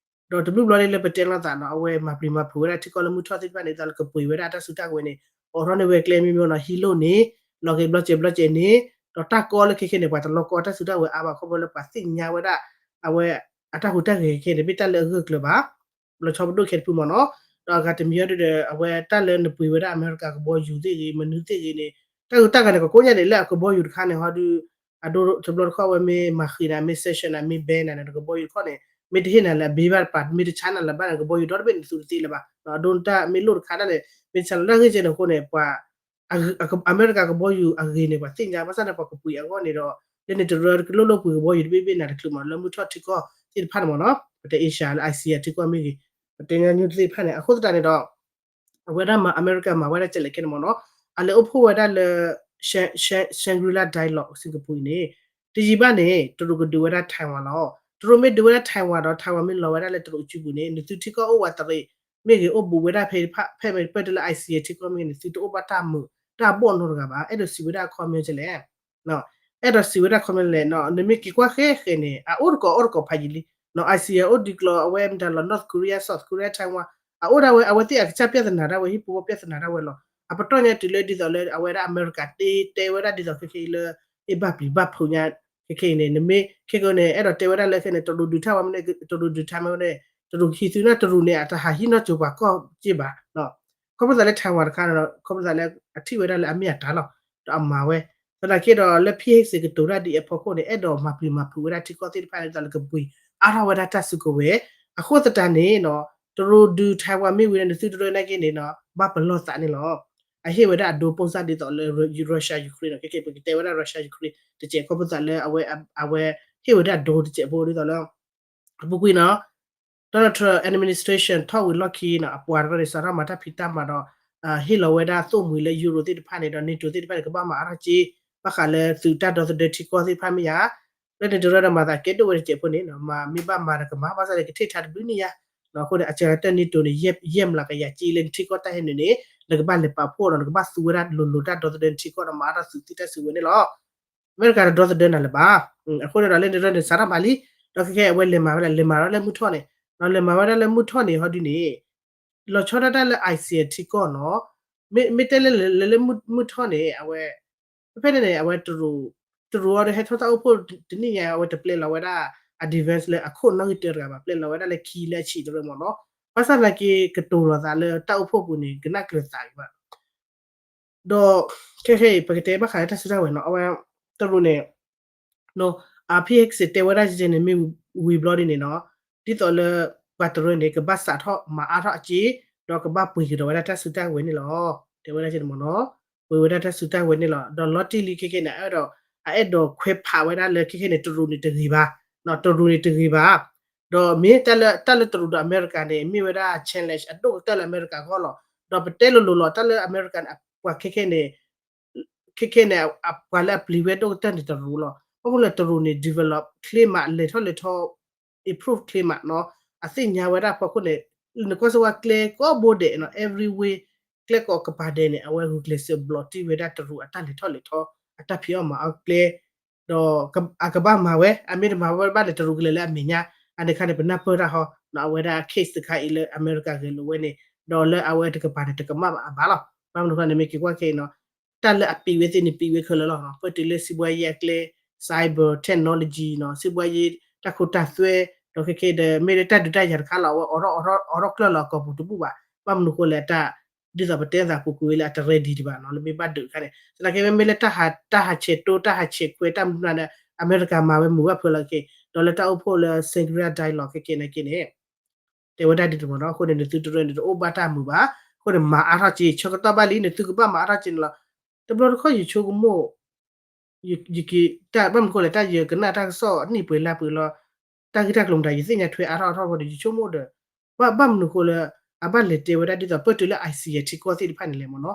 ဒီးတဘျုးဘျီလၢပတဲလိာ်သးနီၤ အဝဲမၤပျံၤမၤဖုးဝဲဒၣ်ထံကီၢ်လၢမုၢ်ထီၣ်သ့ၣ်တဖၣ်န့ၣ် ဒ်သိးလၢကပှ့ၤဝဲဒၣ်အတၢ်စုတၢ်ကဝဲၤန့ၣ် အိးထီၣ်န့ၢ်ဝဲကျဲမံၤမ့ၢ်နီၤ ဟံးလိၣ်န့ၣ် လီၤက့ၤဘျီကဲးဘျီကဲးန့ၣ် ဒီးတၢ်ကီလၢခဲခဲန့ၣ် ပှၤတလီကီတၢ်စုတၢ်ကဝဲၤအါဘၣ် ခီဖျိလၢပှၤသ့ၣ်ညါဝဲဒၣ် အဝဲ အတၢ်ဟူးတၢ်ဂဲၤခဲခဲန့ၣ် မ့ၢ်တၢ်လၢအဂၢၢ်ကျၢၤဘၣ် လီၤဆီပဒိၣ်ခဲတဖုမ့ၢ်နီၤ ဒီးအဂၤတမံၤအီၤဒုဒီး အဝဲတၢ်လၢနပှ့ၤဝဲဒၣ်အမဲရကၤကဘီယူၤသ့ၣ်ဂ့ၤ မနုၤသ့ၣ်ဂ့ၤန့ၣ် တၢ်ဂုၤတၢ်ဂၤန့ၣ် ကကိးညါန့ၣ် လၢအကဘီယူၤတခါန့ၣ် ဟီဒု အဒိတဘျီတခီၣ်ဝဲမ့ၢ်မၤဃံးနၤ မ့ၢ် sanction နၤ မ့ၢ် ban နၤန့ၣ် နကဘီယူၤတခီၣ်န့ၣ် မ့ၢ်တဟ့ၣ်နၤလၢအဘ့ဘၣ်တပၤ မ့ၢ်တဆါနၤလၢၤဘၣ်န့ၣ် ကဘီယူၤဒီတဘ့ၣ်န့ၣ် သုတသ့လၢၤဘၣ် အဒိတၢ်မ့ၢ်လိၣ်တခါဒၣ်န့ၣ် မ့ၢ်တဆါလၢၤ လၢအဂ့ၢ်ကဲန့ၣ်အဃိန့ၣ် ပှၤ အမဲရကၤကဘီယူၤအဂ့ၤန့ၣ် ပှၤသ့ၣ်ညါ ဘၣ်ဆၣ်န့ၣ် ပှၤကပှ့ၤအဂီၢ်န့ၣ်ဒီး လၢန့ၣ်တရၢကလိၣ်လိၣ်ပှ့ၤကဘီယူၤတဘ့ၣ်ဘ့ၣ်နၤတချုးမး လၢမုၢ်ထီၣ်ထံကီၢ်သ့ၣ်တဖၣ်န့ၣ်မ့ၢ်နီၤ ပတဲ Asia လၢ ASEAN ထံကီၢ်မ့ၢ်ဂ့ၤ ပတဲညါညိသ့ၣ်တဖၣ်န့ၣ် အဃိသတးန့ၣ်ဒီး အဝဲဒၣ်မၤ အမဲရကၤမၤဝဲဒၣ်ကလဲာ်ခဲန့ၣ်မ့ၢ်နီၤ အလဲၤအိၣ်ဖှိၣ်ဝဲဒၣ်လၢ Shangri-La Dialogue Singapore အံၤန့ၣ် တယံာ်ဘၣ်န့ၣ် တရူးကဒုးဝဲဒၣ် Taiwan လီၤ. တရူးမ့ၢ်ဒုးဝဲဒၣ် Taiwan ဒီး Taiwan မ့ၢ်လီၤဝဲဒၣ်လၢတရူးစုပူၤန့ၣ် နသုထံကီၢ်အိၣ်ဝးတရံး မ့ၢ်ဂ့ၤအိၣ်ဘူးဝဲဒၣ်ဖဲဖဲမ့ၢ်ပၢၢ်တလၢ ASEAN ထံကီၢ်မ့ၢ်ဂ့ၤ နသုတအိၣ်ဘၣ်တၢ်မုာ်တၢ်ဘီၣ်နီတဂၤဘၣ် အဲၣ်ဒိးစံးဝဲဒၣ်အခီပညီကလဲၣ် အဲၣ်ဒိးစံးဝဲဒၣ်အခီပညီလဲၣ် နမ့ၢ်က့ၤကွၢ်ဃဲဃဲန့ၣ် အအိၣ်တကိးအီၣ်တကိးဖးယံာ်လံ ASEAN အိၣ်ဒံးကျိၤအဝဲမတၤလီၤ North Korea South Korea Taiwan အအိၣ်ဒၣ်ဝဲ အဝဲသ့ၣ်အကစၢ်ပြဿနာဒၣ်ဝဲ ဟံၣ်ဖိဃီၣ်ပြဿနာဒၣ်ဝဲလီၤ. အပတီၢ်ညါတုၤလၢဒ်သိးလၢအဝဲဒၣ်အမဲရကၤတ့တဲဝဲဒၣ်ဒ်သိးခဲခဲအံၤလၢ အ့ၣ်ဘၣ်ပျံၤဘၣ်ဖုးညါ ခဲခဲအံၤန့ၣ် နမ့ၢ်ခဲကန့ၣ် အဲၣ်ဒိးတဲဝဲဒၣ်လၢခဲန့ၣ် တရူးဒုး Taiwan မ့ၢ်န့ၣ် တရူးဒုး Taiwan မ့ၢ်န့ၣ် တရူးဟံးသုန့ၣ် တရူးန့ၣ် အတဟးဟံးနီၢ်ကၠိၤပှၤကီၢ်က့ၢ်ဘၣ် ခီဖျိသးလၢ Taiwan တခါန့ၣ်ဒီး ခီဖျိသးလၢအထံၣ်ဝဲဒၣ်လၢအမ့ၢ်အတၢ်လီၤ ဒီးအမၤဝဲ သနာ်က့ဒီးလၢဖံဟ့ၣ်စ့ကတိၤတၢ်ဒ်အံၤအဖီခိၣ်န့ၣ် အဲၣ်ဒိးမၤပျံၤမၤဖုးဝဲဒၣ်ထံကီၢ်သ့ၣ်တဖၣ်န့ၣ် ဒ်သိးလၢကပှ့ၤအါထီၣ်ဝဲဒၣ်တၢ်စုကဝဲၤ အဃိသတးန့ၣ်နီၤ တရူးဒုး Taiwan မ့ၢ်ဝံၤန့ၣ် နသုတရၢနာ်က့န့ၣ်နီၤ ဘၣ်ပလီၢ်သးန့ၣ်လီၤ. အဟ့ၣ်ဝဲဒၣ်အဒိ ပိၢ်စၢ်ဒ်သိးလၢ Russia Ukraine နီၤ ခဲခဲပကတဲဝဲဒၣ် Russia Ukraine တစဲးခီဖျိသးလၢအဝဲ အဝဲဟ့ၣ်ဝဲဒၣ်အဒိတစဲးဖိဒ်သိးလၢ အပူၤကွံာ်နီၤ Donald Trump administration ထီၣ်ဝံၤလီၢ်ခံနီၤ အပှၤတရၢန့ၣ် စးထီၣ်မၤတၢ်ဖံးတၢ်မၤဒီး ဟ့ၣ်လီၤဝဲဒၣ်သိၣ်မှံၤလၢ Euro သ့ၣ်တဖၣ်န့ၣ်ဒီး NATO သ့ၣ်တဖၣ်န့ၣ် ကဘၣ်မၤအါထီၣ်က့ ဘၣ်ဃးလၢသုးတၢ်ဒီသဒၢထံကီၢ်သ့ၣ်တဖၣ်မ့ၢ်ယါ လၢန့ၣ်တရၢဒီးမၤသးကဲဒိၣ်ဝဲတစဲးဖိန့ၣ် မၤမ့ၢ်ဘၣ်မၤဒီးကမၤ ဘၣ်ဆၣ်န့ၣ် ကထံၣ်ထါတဘျုးနံၣ်ယါ အဃိန့ၣ် အစှၤကတၢၢ် NATO န့ၣ် ယဲၢ်မလးကယၤက့လၢနထံကီၢ်တၢ်ဟဲနုာ်န့ၣ် နကဘၣ်လဲၤပာ်ဖှိၣ်ဒီး နကဘၣ်သူဝဲဒၣ်လိၤလိၤတၢ်ဒီသဒၢနထံကီၢ်ဒီးမၤအါထီၣ်သုးသ့ၣ်တၢ်စုဝဲန့ၣ်လီၤ. အမဲရကၤတဒီသဒၢနၤလၢၤဘၣ်. အဃိန့ၣ်ဒီးလၢန့ၣ်တရၢန့ၣ် စးထီၣ်မၤလံ, ဒီးခဲခဲအဝဲလဲၤမၤဝဲဒၣ် လဲၤမၤထီၣ်လၢမုၢ်ထီၣ်န့ၣ်, ဒီးလဲၤမၤဝဲဒၣ်လၢမုၢ်ထီၣ်န့ၣ် ဟီဒုန့ၣ် လီၤဆီဒၣ်တၢ်လၢ ASEAN ထံကီၢ်နီၤ, မ့ၢ်တဲလၢလၢမုၢ်ထီၣ်န့ၣ် အဝဲ ဖဲဖဲန့ၣ်န့ၣ် အဝဲ တရူးအီၤဒီးဟဲထီၣ်တၢ်အိၣ်ဖှိၣ်တနံၣ်ညါ အဝဲတပျဲလီၤဝဲဒၣ် အ defense လၢအခိၣ်နီၣ်ဂံၢ်တၢတဂၤဘၣ် ပျဲလီၤဝဲဒၣ်လၢခံလၢအဆံးတရၢမ့ၢ်နီၤ. ဘၣ်ဆၣ်သနာ်က့ ကတိၤလီၤသးလၢတၢ်အိၣ်ဖှိၣ်ပူၤန့ၣ် ကနၣ်ကျၢၤသးဂ့ၤဘၣ် ဒီးခဲခဲအံၤ ပကတဲဘၣ်ဃးလၢတၢ်စုတၢ်ဝဲၤနီၤ အဝဲ တရူးန့ၣ် အ ဖံဟ့ၣ်စ့း တဲဝဲဒၣ်ကဲန့ၣ် မ့ၢ်ဝံၤဘျီဒ်န့ၣ်နီၤ ဒ်သိးလၢ ပှၤတရူးန့ၣ် ကဘၣ်စးထီၣ်မၤအါထီၣ်အက့ ဒီးကဘၣ်ပှ့ၤကဒီးဝဲဒၣ်တၢ်စုတၢ်ဝဲၤန့ၣ်လီၤ. တဲဝဲဒၣ်ကဲန့ၣ်မ့ၢ်နီၤ ပှ့ၤဝဲဒၣ်တၢ်စုတၢ်ဝဲၤန့ၣ်လီၤ. ဒီးလီၤတံၢ်လံခဲခဲန့ၣ် အအဲၣ်ဒိး အအဲၣ်ဒိးခွဲးဖးဝဲဒၣ်လၢခဲခဲန့ၣ် တရူးန့ၣ်တဂ့ၤဘၣ် တရူးန့ၣ်တဂ့ၤဘၣ် ဒီးမ့ၢ်တၢ်လၢ တၢ်လၢတရူးဒီးအမဲရကၤန့ၣ် မ့ၢ်ဝဲဒၣ် challenge အဒိၣ်ကတၢၢ်လၢအမဲရကၤအဂီၢ်လီၤ. ဒီးပတဲလိၤလိၤလီၤ တၢ်လၢအမဲရကၤန့ၣ် ပှၤခဲခဲန့ၣ် ခဲခဲန့ၣ် ပှၤလၢအပျံၤဝဲဒိၣ်ကတၢၢ်န့ၣ်တရူးလီၤ. ဘၣ်မနုၤလဲၣ် တရူးန့ၣ် develop ချ့မး လဲၤထီၣ်လဲၤထီ improve ချ့မးနီၤ အသ့ၣ်ညါဝဲဒၣ်ဖီခိၣ်န့ၣ် နကွၢ်စၢၤဝဲကျဲကိးဘိဒဲးနီၤ every way ကျဲကိးကပၤဒဲးန့ၣ် အဝဲဂုာ်ကျဲးစၢးဘျီးတံၢ်ဝဲဒၣ်တရူးအတၢ်လဲၤထီၣ်လဲၤထီ အတၢ်ဖံးအီၣ်မၤအီၣ်ကျဲ ဒီးအကဘၣ်မၤဝဲ အမ့ၢ်တမၤဝဲဘၣ်န့ၣ် တရူးကလဲၤလၢအမဲာ်ညါ အန့ၣ်ခါန့ၣ် ပနၢ်ပၢၢ်တၢ်ဟီ အဝဲဒၣ် case တခါအံၤလၢအမဲရကၤဂဲၤလိာ်ဝဲန့ၣ် ဒီးလၢအဝဲတကပၤန့ၣ် တကမၣ်ဘၣ်အဘၣ်လီၤ. ဘၣ်မနုၤဃိန့ၣ် မ့ၢ်က့ၤကွၢ်ခဲအံၤနီၤ တၢ်လၢအပံးဝဲသ့ၣ်န့ၣ် ပံးဝဲခဲလၢာ်လီၤ. ပၢၢ်တုၤလၢစံးဘှါယ့အကျဲ cyber technology နီၤ စံးဘှါယ့တၢ်ခိတၢ်သွဲ ဒီးခဲခဲဒီး မ့ၢ်လၢတၢ်ဒုးတၢ်ယၤတခါလီၤ အဝဲအိးထီၣ် အိးထီၣ်ကျၢၢ်လီၤအကိာ်ပူၤတဘူၣ်ဘၣ်. ဘၣ်မနုၤဃိလဲၣ် တၢ် ဒ်သိးပတဲသးပူၤကွံာ်ဝဲလၢအတ ready ဒံးဘၣ်နီၤ လၢမ့ၢ်ဘၣ်ဒုးတခါန့ၣ် သနာ်က့မ့မ့ၢ်လၢတၢ်ဟးဆဲးတိ တၢ်ဟးဆဲးခွဲး တၢ်မနုၤန့ၣ် အမဲရကၤမၤဝဲမုာ်ဘၣ်ဖၢလီၤက့ၤ ဒီးလၢတၢ်အိၣ်ဖှိၣ်လၢ Shangri-La Dialogue ခဲခဲနာ်က့န့ၣ် တဲဝဲဒၣ်ဒ်န့ၣ်မ့ၢ်နီၤ အဃိန့ၣ် နသုတရူးန့ၣ် တအိၣ်ဘၣ်တၢ်မုာ်ဘၣ် အဃိန့ၣ် မၤအါထီၣ်က့ၤ ဆၢကတီၢ်ဘၣ်လံ နသုကဘၣ်မၤအါထီၣ်က့ၤန့ၣ်လီၤ. တဘျီတခီၣ်ယဆိကမိၣ် ယက့ၤ တၢ်ဘၣ်မနုၤဃိလဲၣ် တၢ်ယကနၣ်တၢ်ကစီၣ်နံၣ်ပှဲၤလါပှဲၤလီၤ တၢ်ဂ့ၢ်တၢ်ကျိၤမတၤ ယသ့ၣ်ညါထွဲအါထီၣ်အါထီၣ်အဃိန့ၣ် ယဆိကမိၣ်ဒီး ဘၣ်မနုၤဃိလၢ အဘၣ်လဲၤတဲဝဲဒၣ်ဒ်သိး ပၢၢ်တုၤလၢ ASEAN ထံကီၢ်သ့ၣ်တဖၣ်န့ၣ်လဲၣ်မ့ၢ်နီၤ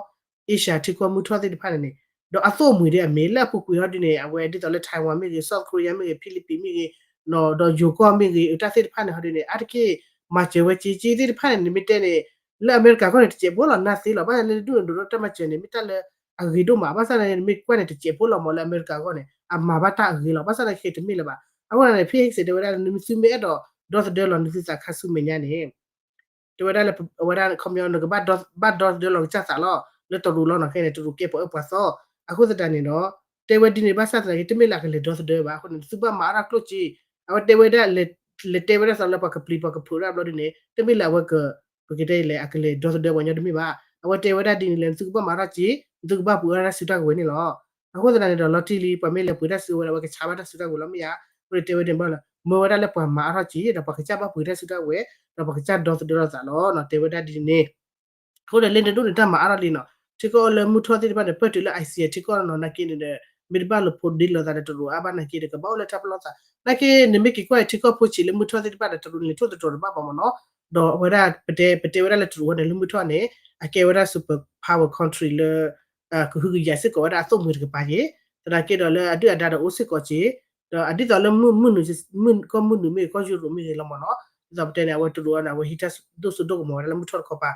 Asia ထံကီၢ်မုၢ်ထီၣ်သ့ၣ်တဖၣ်န့ၣ်န့ၣ် ဒီးအသိၣ်အမှံၤဒ်အမ့ၢ်လၢအပူၤကွံာ်ဟီဒ်န့ၣ် အဝဲဒ်သိးလၢ Taiwan မ့ၢ်ဂ့ၤ South Korea မ့ၢ်ဂ့ၤ Philippines မ့ၢ်ဂ့ၤ ဒီးယိၤကီၢ်မ့ၢ်ဂ့ၤ တၢ်သ့ၣ်တဖၣ်န့ၣ်ဟီဒ်န့ၣ် အါတက့ၢ် မၤစၢၤဝဲက့ၤက့ၤသ့ၣ်တဖၣ်န့ၣ် နမ့ၢ်တဲန့ၣ် လၢအမဲရကၤကီၢ်န့ၣ် တစဲးဖိလီၤ နၢ်သ့လီၤ ဘၣ်ဆၣ်လၢနဒိၣ်နဒိၣ်ဒီးတၢ်မၤစၢၤန့ၣ် မ့ၢ်တၢ်လၢအဂ့ၤဒိၣ်မး ဘၣ်ဆၣ်န့ၣ် နမ့ၢ်ကွၢ်န့ၣ် တစဲးဖိလီၤမ့ၢ်လၢအမဲရကၤကီၢ်န့ၣ် အမၤဘၣ်တၢ်အဂ့ၤလီၤ ဘၣ်ဆၣ်သနာ်က့တမ့ၢ်လၢၤဘၣ် အဃိန့ၣ် ဖံဟ့ၣ်စ့းတဲဝဲဒၣ် နသုမ့ၢ်အဲၣ်ဒိးဒီသဒၢလီၤနသုသးခါဆူမဲာ်ညါန့ၣ် တဲဝဲဒၣ်လၢ အဝဲဒၣ် ခီပညီ နကဘၣ်ဒီသဒၢလီၤကစၢ်သးလီၤ လၢတရူးလီၤနီၤ ခဲန့ၣ် တရူးကဲပှၤအၢပှၤသီ အဃိသတးန့ၣ်ဒီး တဲဝဲဒ်န့ၣ် ဘၣ်ဆၣ်သနာ်က့ တမ့ၢ်လၢအကလဲၤဒီသဒၢဘၣ် အဃိန့ၣ် နသုဘၣ်မၤအါထီၣ်ကျိၣ်စ့ အဝဲတဲဝဲဒၣ် လဲၤတဲဝဲဒၣ်သးလၢပှၤကပျံၤပှၤကဖုးတၢ်ဘျီဒ်န့ၣ် တမ့ၢ်လၢအဝဲက ပကတဲလဲၣ် အကလဲၤဒီသဒၢပှၤညီတမ့ၢ်ဘၣ် အဝဲတဲဝဲဒၣ်ဒ်န့ၣ်လၢ နသုကဘၣ်မၤအါထီၣ်စ့ နသုကဘၣ်ပှ့ၤအါထီၣ်တၢ်စုတၢ်ကဝဲၤန့ၣ်လီၤ. အဃိသတးန့ၣ်ဒီး လီၤတံၢ်လံ ပှၤမ့ၢ်လဲၤပှ့ၤတၢ်စုဝဲဒၣ် အဝဲကဆါဘၣ်တၢ်စုတၢ်ကဝဲၤလီၤ မ့ၢ်ဧါ, အဃိန့ၣ်တဲဝဲဒ်န့ၣ်ဘၣ်လီၤ မၢဝဲဒၣ်လၢပှၤမၤအါထီၣ်စ့ ဒီးပှၤကစၢ်ဘၣ်ပှ့ၤတၢ်စုတၢ်ကဝဲၤ ဒီးပှၤကစၢ်ဒီသဒၢလိာ်သးလီၤနီၤ တဲဝဲဒၣ်ဒ်န့ၣ် အဃိန့ၣ် လၢနဒိၣ်န့ၣ်တၢ်မၤအါထီၣ်လံနီၤ ထံကီၢ်လၢမုၢ်ထီၣ်သ့ၣ်တဖၣ်န့ၣ် ပၢၢ်တုၤလၢ ASEAN ထံကီၢ်နီၤ နာ်က့န့ၣ်ဒီး မ့ၢ်တဘၣ်လိာ်ဖိးဒ့လိာ်သးဒီးတရူးအါဘၣ်နာ်က့ဒီး ကဘၣ်အိၣ်လၢတၢ်ပလီၢ်သး နာ်က့ နမ့ၢ်က့ၤကွၢ်အံၤထံကီၢ်ဖိဆံးလၢမုၢ်ထီၣ်သ့ၣ်တဖၣ်ဒီး တရူးန့ၣ်ထိၣ်သတြီၤတဘၣ်ဘၣ်မ့ၢ်နီၤ ဒီးအဝဲဒၣ် ပတဲ ပတဲဝဲဒၣ်လၢတရူးအဃိန့ၣ် လၢမုၢ်ထီၣ်န့ၣ် အကဲဝဲဒၣ် super power country လၢ ကဟုကယာ်စ့ၢ်ကီးဝဲဒၣ်အသိၣ်မှံၤတကပၤက့ၤ သနာ်က့ဒီးလၢအဒုၣ်အဒါဒီးအိၣ်စ့ၢ်ကီးက့ၤ ဒီးအဒ်သိးလၢမုၢ် မုၢ်နုာ် မုၢ် ကီၢ်မုၢ်နုာ်မ့ၢ်ဂ့ၤ ကီၢ်ယူရိးမ့ၢ်ဂ့ၤလီၤမ့ၢ်နီၤ ဒ်သိးပတဲန့ၣ် အဝဲတရူးအံၤန့ၣ် အဝဲဟံးတၢ်ဒိၣ်စိဒိၣ်ကမီၤဝဲဒၣ်လၢမုၢ်ထီၣ်တခီပၤ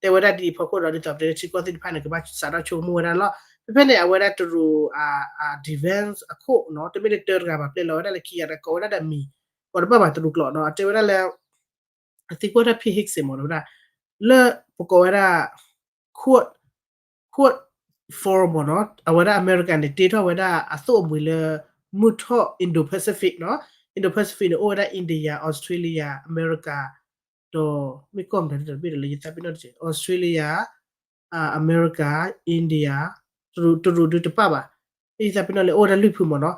တဲဝဲဒၣ်ဒ်အံၤဖီခိၣ်ဒီး ဒ်သိးပတဲန့ၣ် ထံကီၢ်သ့ၣ်တဖၣ်န့ၣ် ကဘၣ်စးထီၣ်ဆိကမိၣ်ဝဲဒၣ်လီၤ ဖဲဖဲန့ၣ် အဝဲဒၣ်တရူး အ defense အခိၣ်နီၤ တမ့ၢ်လၢတၢတဂၤဘၣ် ပျဲလီၤဝဲဒၣ်လၢခံဂၤဒီး ကိးဝဲဒၣ်ဒီးမံၤ ကိးတဘၣ်ဘၣ်တရူးကျိာ်နီၤ တဲဝဲဒၣ်လၢ အသံကွၢ်တၢ် ဖံဟ့ၣ်စ့း မ့ၢ်ဝဲဒၣ် လၢပကိးဝဲဒၣ် Quad Quad Forum မ့ၢ်နီၤ အဝဲဒၣ်အမဲရကၤန့ၣ် တ့ထီၣ်ဝဲဒၣ်အသိၣ်အမှံၤလၢ မုၢ်ထီၣ် Indo-Pacific နီၤ Indo-Pacific န့ၣ် အိၣ်ဝဲဒၣ် India Australia အမဲရကၤ ဒီး မ့ၢ်ကီၢ်မတၤတဘ့ၣ်ဒီးလၢယသးပ့ၤနီၣ်တက့ၢ် Australia အမဲရကၤ India တရူး တရူးဒုတပၣ်ဘၣ် ယသးပ့ၤနီၣ်လၢအိၣ်ဝဲဒၣ်လွံၢ်ဖုမ့ၢ်နီၤ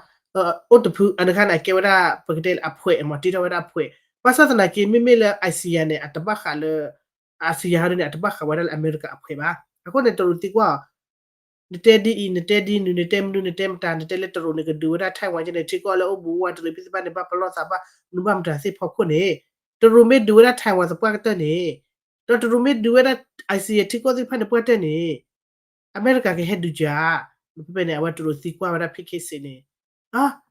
အိၣ်တဖု အန့ၣ်ခါန့ၣ် အကဲဝဲဒၣ် ပကတဲလၢအဖှဲးမ့ၢ် တ့ထီၣ်ဝဲဒၣ်အဖှဲး ဘၣ်ဆၣ်သနာ်က့ မ့မ့ၢ်လၢ ASEAN န့ၣ် အတဘၣ်ဃးလၢ ASEAN ဟီဒ်န့ၣ် အတဘၣ်ဃးဝဲဒၣ်လၢအမဲရကၤအဖှဲးဘၣ် အဃိန့ၣ် တရူးသံကွၢ်အီၤ နတဲဒ်အံၤ နတဲဒ်နုၤ နတဲမနုၤ နတဲမတၤ နတဲလၢတရူးန့ၣ် ကဒုးဝဲဒၣ် Taiwan ကန့ၣ် ထံကီၢ်လၢအိၣ်ဘူးဝါတရံးဖံသ့ၣ်တဖၣ်န့ၣ် ဘၣ်ပလီၢ်သးဘၣ် မနုၤဘၣ်မတၤသ့ၣ်ဖီခိၣ်န့ၣ် တရူးမ့ၢ်ဒုးဝဲဒၣ် Taiwan သပှၢ်ကတၢၢ်န့ၣ် ဒီးတရူးမ့ၢ်ဒုးဝဲဒၣ် ASEAN ထံကီၢ်သ့ၣ်တဖၣ်န့ၣ် ပှၢ်တၢၢ်န့ၣ် အမဲရကၤကဟဲဒုးစၢၤဧါ ဖဲဖဲန့ၣ် အဝဲတရူးသံကွၢ်ဝဲဒၣ် ဖံဟ့ၣ်စ့း န့ၣ်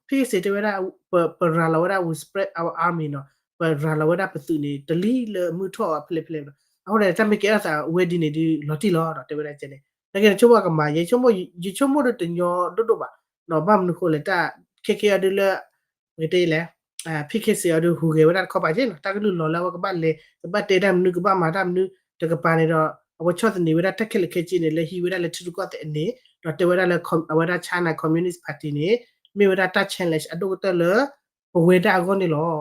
ဖံဟ့ၣ်စ့း တဲဝဲဒၣ် ပ ပရၤလီၤဝဲဒၣ် we spread our army နီၤ ပရၤလီၤဝဲဒၣ်ပသုးန့ၣ် တလံၤလၢမုၢ်ထီၣ်ဖဲလဲၣ်ဖဲလဲၣ် အဃိန့ၣ် တၢ်မ့ၢ်ကဲထီၣ်သးဝဲဒ်န့ၣ်ဒုး လီၤတံၢ်လီၤဒီး တဲဝဲဒၣ်ကဲန့ၣ် နာ်က့န့ၣ် ဆိကမိၣ်ကမၤ ယ ယဆိကမိၣ်ဒီးတညီဒိၣ်ဒိၣ်ဘၣ် ဒီးဘၣ်မနုၤဃိလဲၣ် တၢ်ခဲကဲအီၤဒုးလၢ ပကတဲလဲၣ် ဖံဟ့ၣ်စ့း အီၤဒုး ဟူးဂဲၤဝဲဒၣ်တခီပၤက့နီၤ တၢ်ကလုၢ်လီၤလၢအဝဲကဘၣ်လဲၤ ကဘၣ်တဲတၢ်မနုၤ ကဘၣ်မၤတၢ်မနုၤ တကပၤန့ၣ်ဒီး အဝဲဆီၣ်သနံးဝဲဒၣ်တၢ်ခဲလၢာ်ခဲဆ့န့ၣ် လၢဟံးဝဲဒၣ်လၢထံရူၢ်ကီၢ်သဲးအန့ၣ် ဒီးတဲဝဲဒၣ်လၢ အဝဲဒၣ် China Communist Party န့ၣ် မ့ၢ်ဝဲဒၣ်တၢ် challenge အဒိၣ်ကတၢၢ်လၢ ပဝဲဒၣ်အဂီၢ်န့ၣ်လီၤ.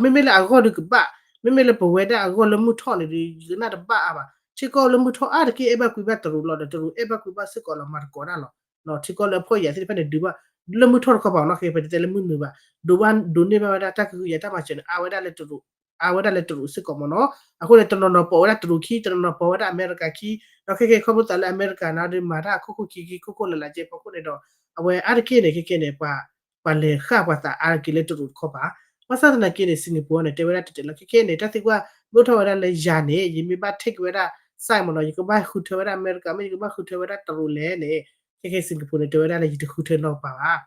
မ့မ့ၢ်လၢအဂီၢ်ဒီးကဘၣ်, မ့မ့ၢ်လၢပဝဲဒၣ်အဂီၢ်လၢမုၢ်ထီၣ်န့ၣ်ဒီး ယကနၣ်တဘၣ်အါဘၣ်. ထံကီၢ်လၢမုၢ်ထီၣ်အါတက့ၢ် အဲၣ်ဘၣ်ကွံဘၣ်တရူးလီၤဒီး တရူးအဲၣ်ဘၣ်ကွံဘၣ်စ့ၢ်ကီးလီၤ မၤသကိးတၢ်လီၤ. ထံကီၢ်လၢအဖှီၣ်ယာ်သ့ၣ်တဖၣ်န့ၣ် ဒုးဘၣ်, လၢမုၢ်ထီၣ်တခီပၤနီၤ ခဲအံၤ ပတဲလၢမုၢ်နုာ်ဘၣ်, ဒိးဘၣ်ဒိးန့ၢ်ဘၣ်ဝဲဒၣ်တၢ်ကဟုကယာ်တၢ်မၤစၢၤန့ၣ် အါဝဲဒၣ်လၢတရူး, အါဝဲဒၣ်လၢတရူးစ့ၢ်ကီးမ့ၢ်နီၤ. အဃိန့ၣ် တနီၤနီၤပိာ်ဝဲဒၣ်တရူးခံ, တနီၤနီၤပိာ်ဝဲဒၣ်အမဲရကၤခံ, ဒီးခဲကဲခီဖျိသးလၢအမဲရကၤန့ၣ်ဒီး မၤတၢ်အခိၣ်ခိၣ်ခံခံခိၣ်ခိၣ်လၢ်လၢ်ကဲဖီခိၣ်န့ၣ်ဒီး အဝဲအါတက့ၢ်န့ၣ် ခဲကဲန့ၣ် ပှၤ ပှၤလဲၤဃၣ်ပှၤသးအါတက့ၢ်လၢတရူးတခီပၤ. ဘၣ်ဆၣ်သနာ်က့န့ၣ် Singapore န့ၣ် တဲဝဲဒၣ်တဲာ်တဲာ်လီၤ ခဲကဲန့ၣ် တၢ်သံကွၢ်မ့ၢ်အိၣ်ထီၣ်ဝဲဒၣ်လၢယၤန့ၣ် ယမ့ၢ်ဘၣ် take ဝဲဒၣ် side မ့ၢ်နီၤ, ယကဘၣ်ဃုထၢဝဲဒၣ်အမဲရကၤ မ့ၢ်ယကဘၣ်ဃုထၢဝဲဒၣ်တရူးလဲၣ်န့ၣ် ခဲကဲ Singapore န့ၣ် တဲဝဲဒၣ်လၢယတဃုထၢနီတပၤဘၣ်.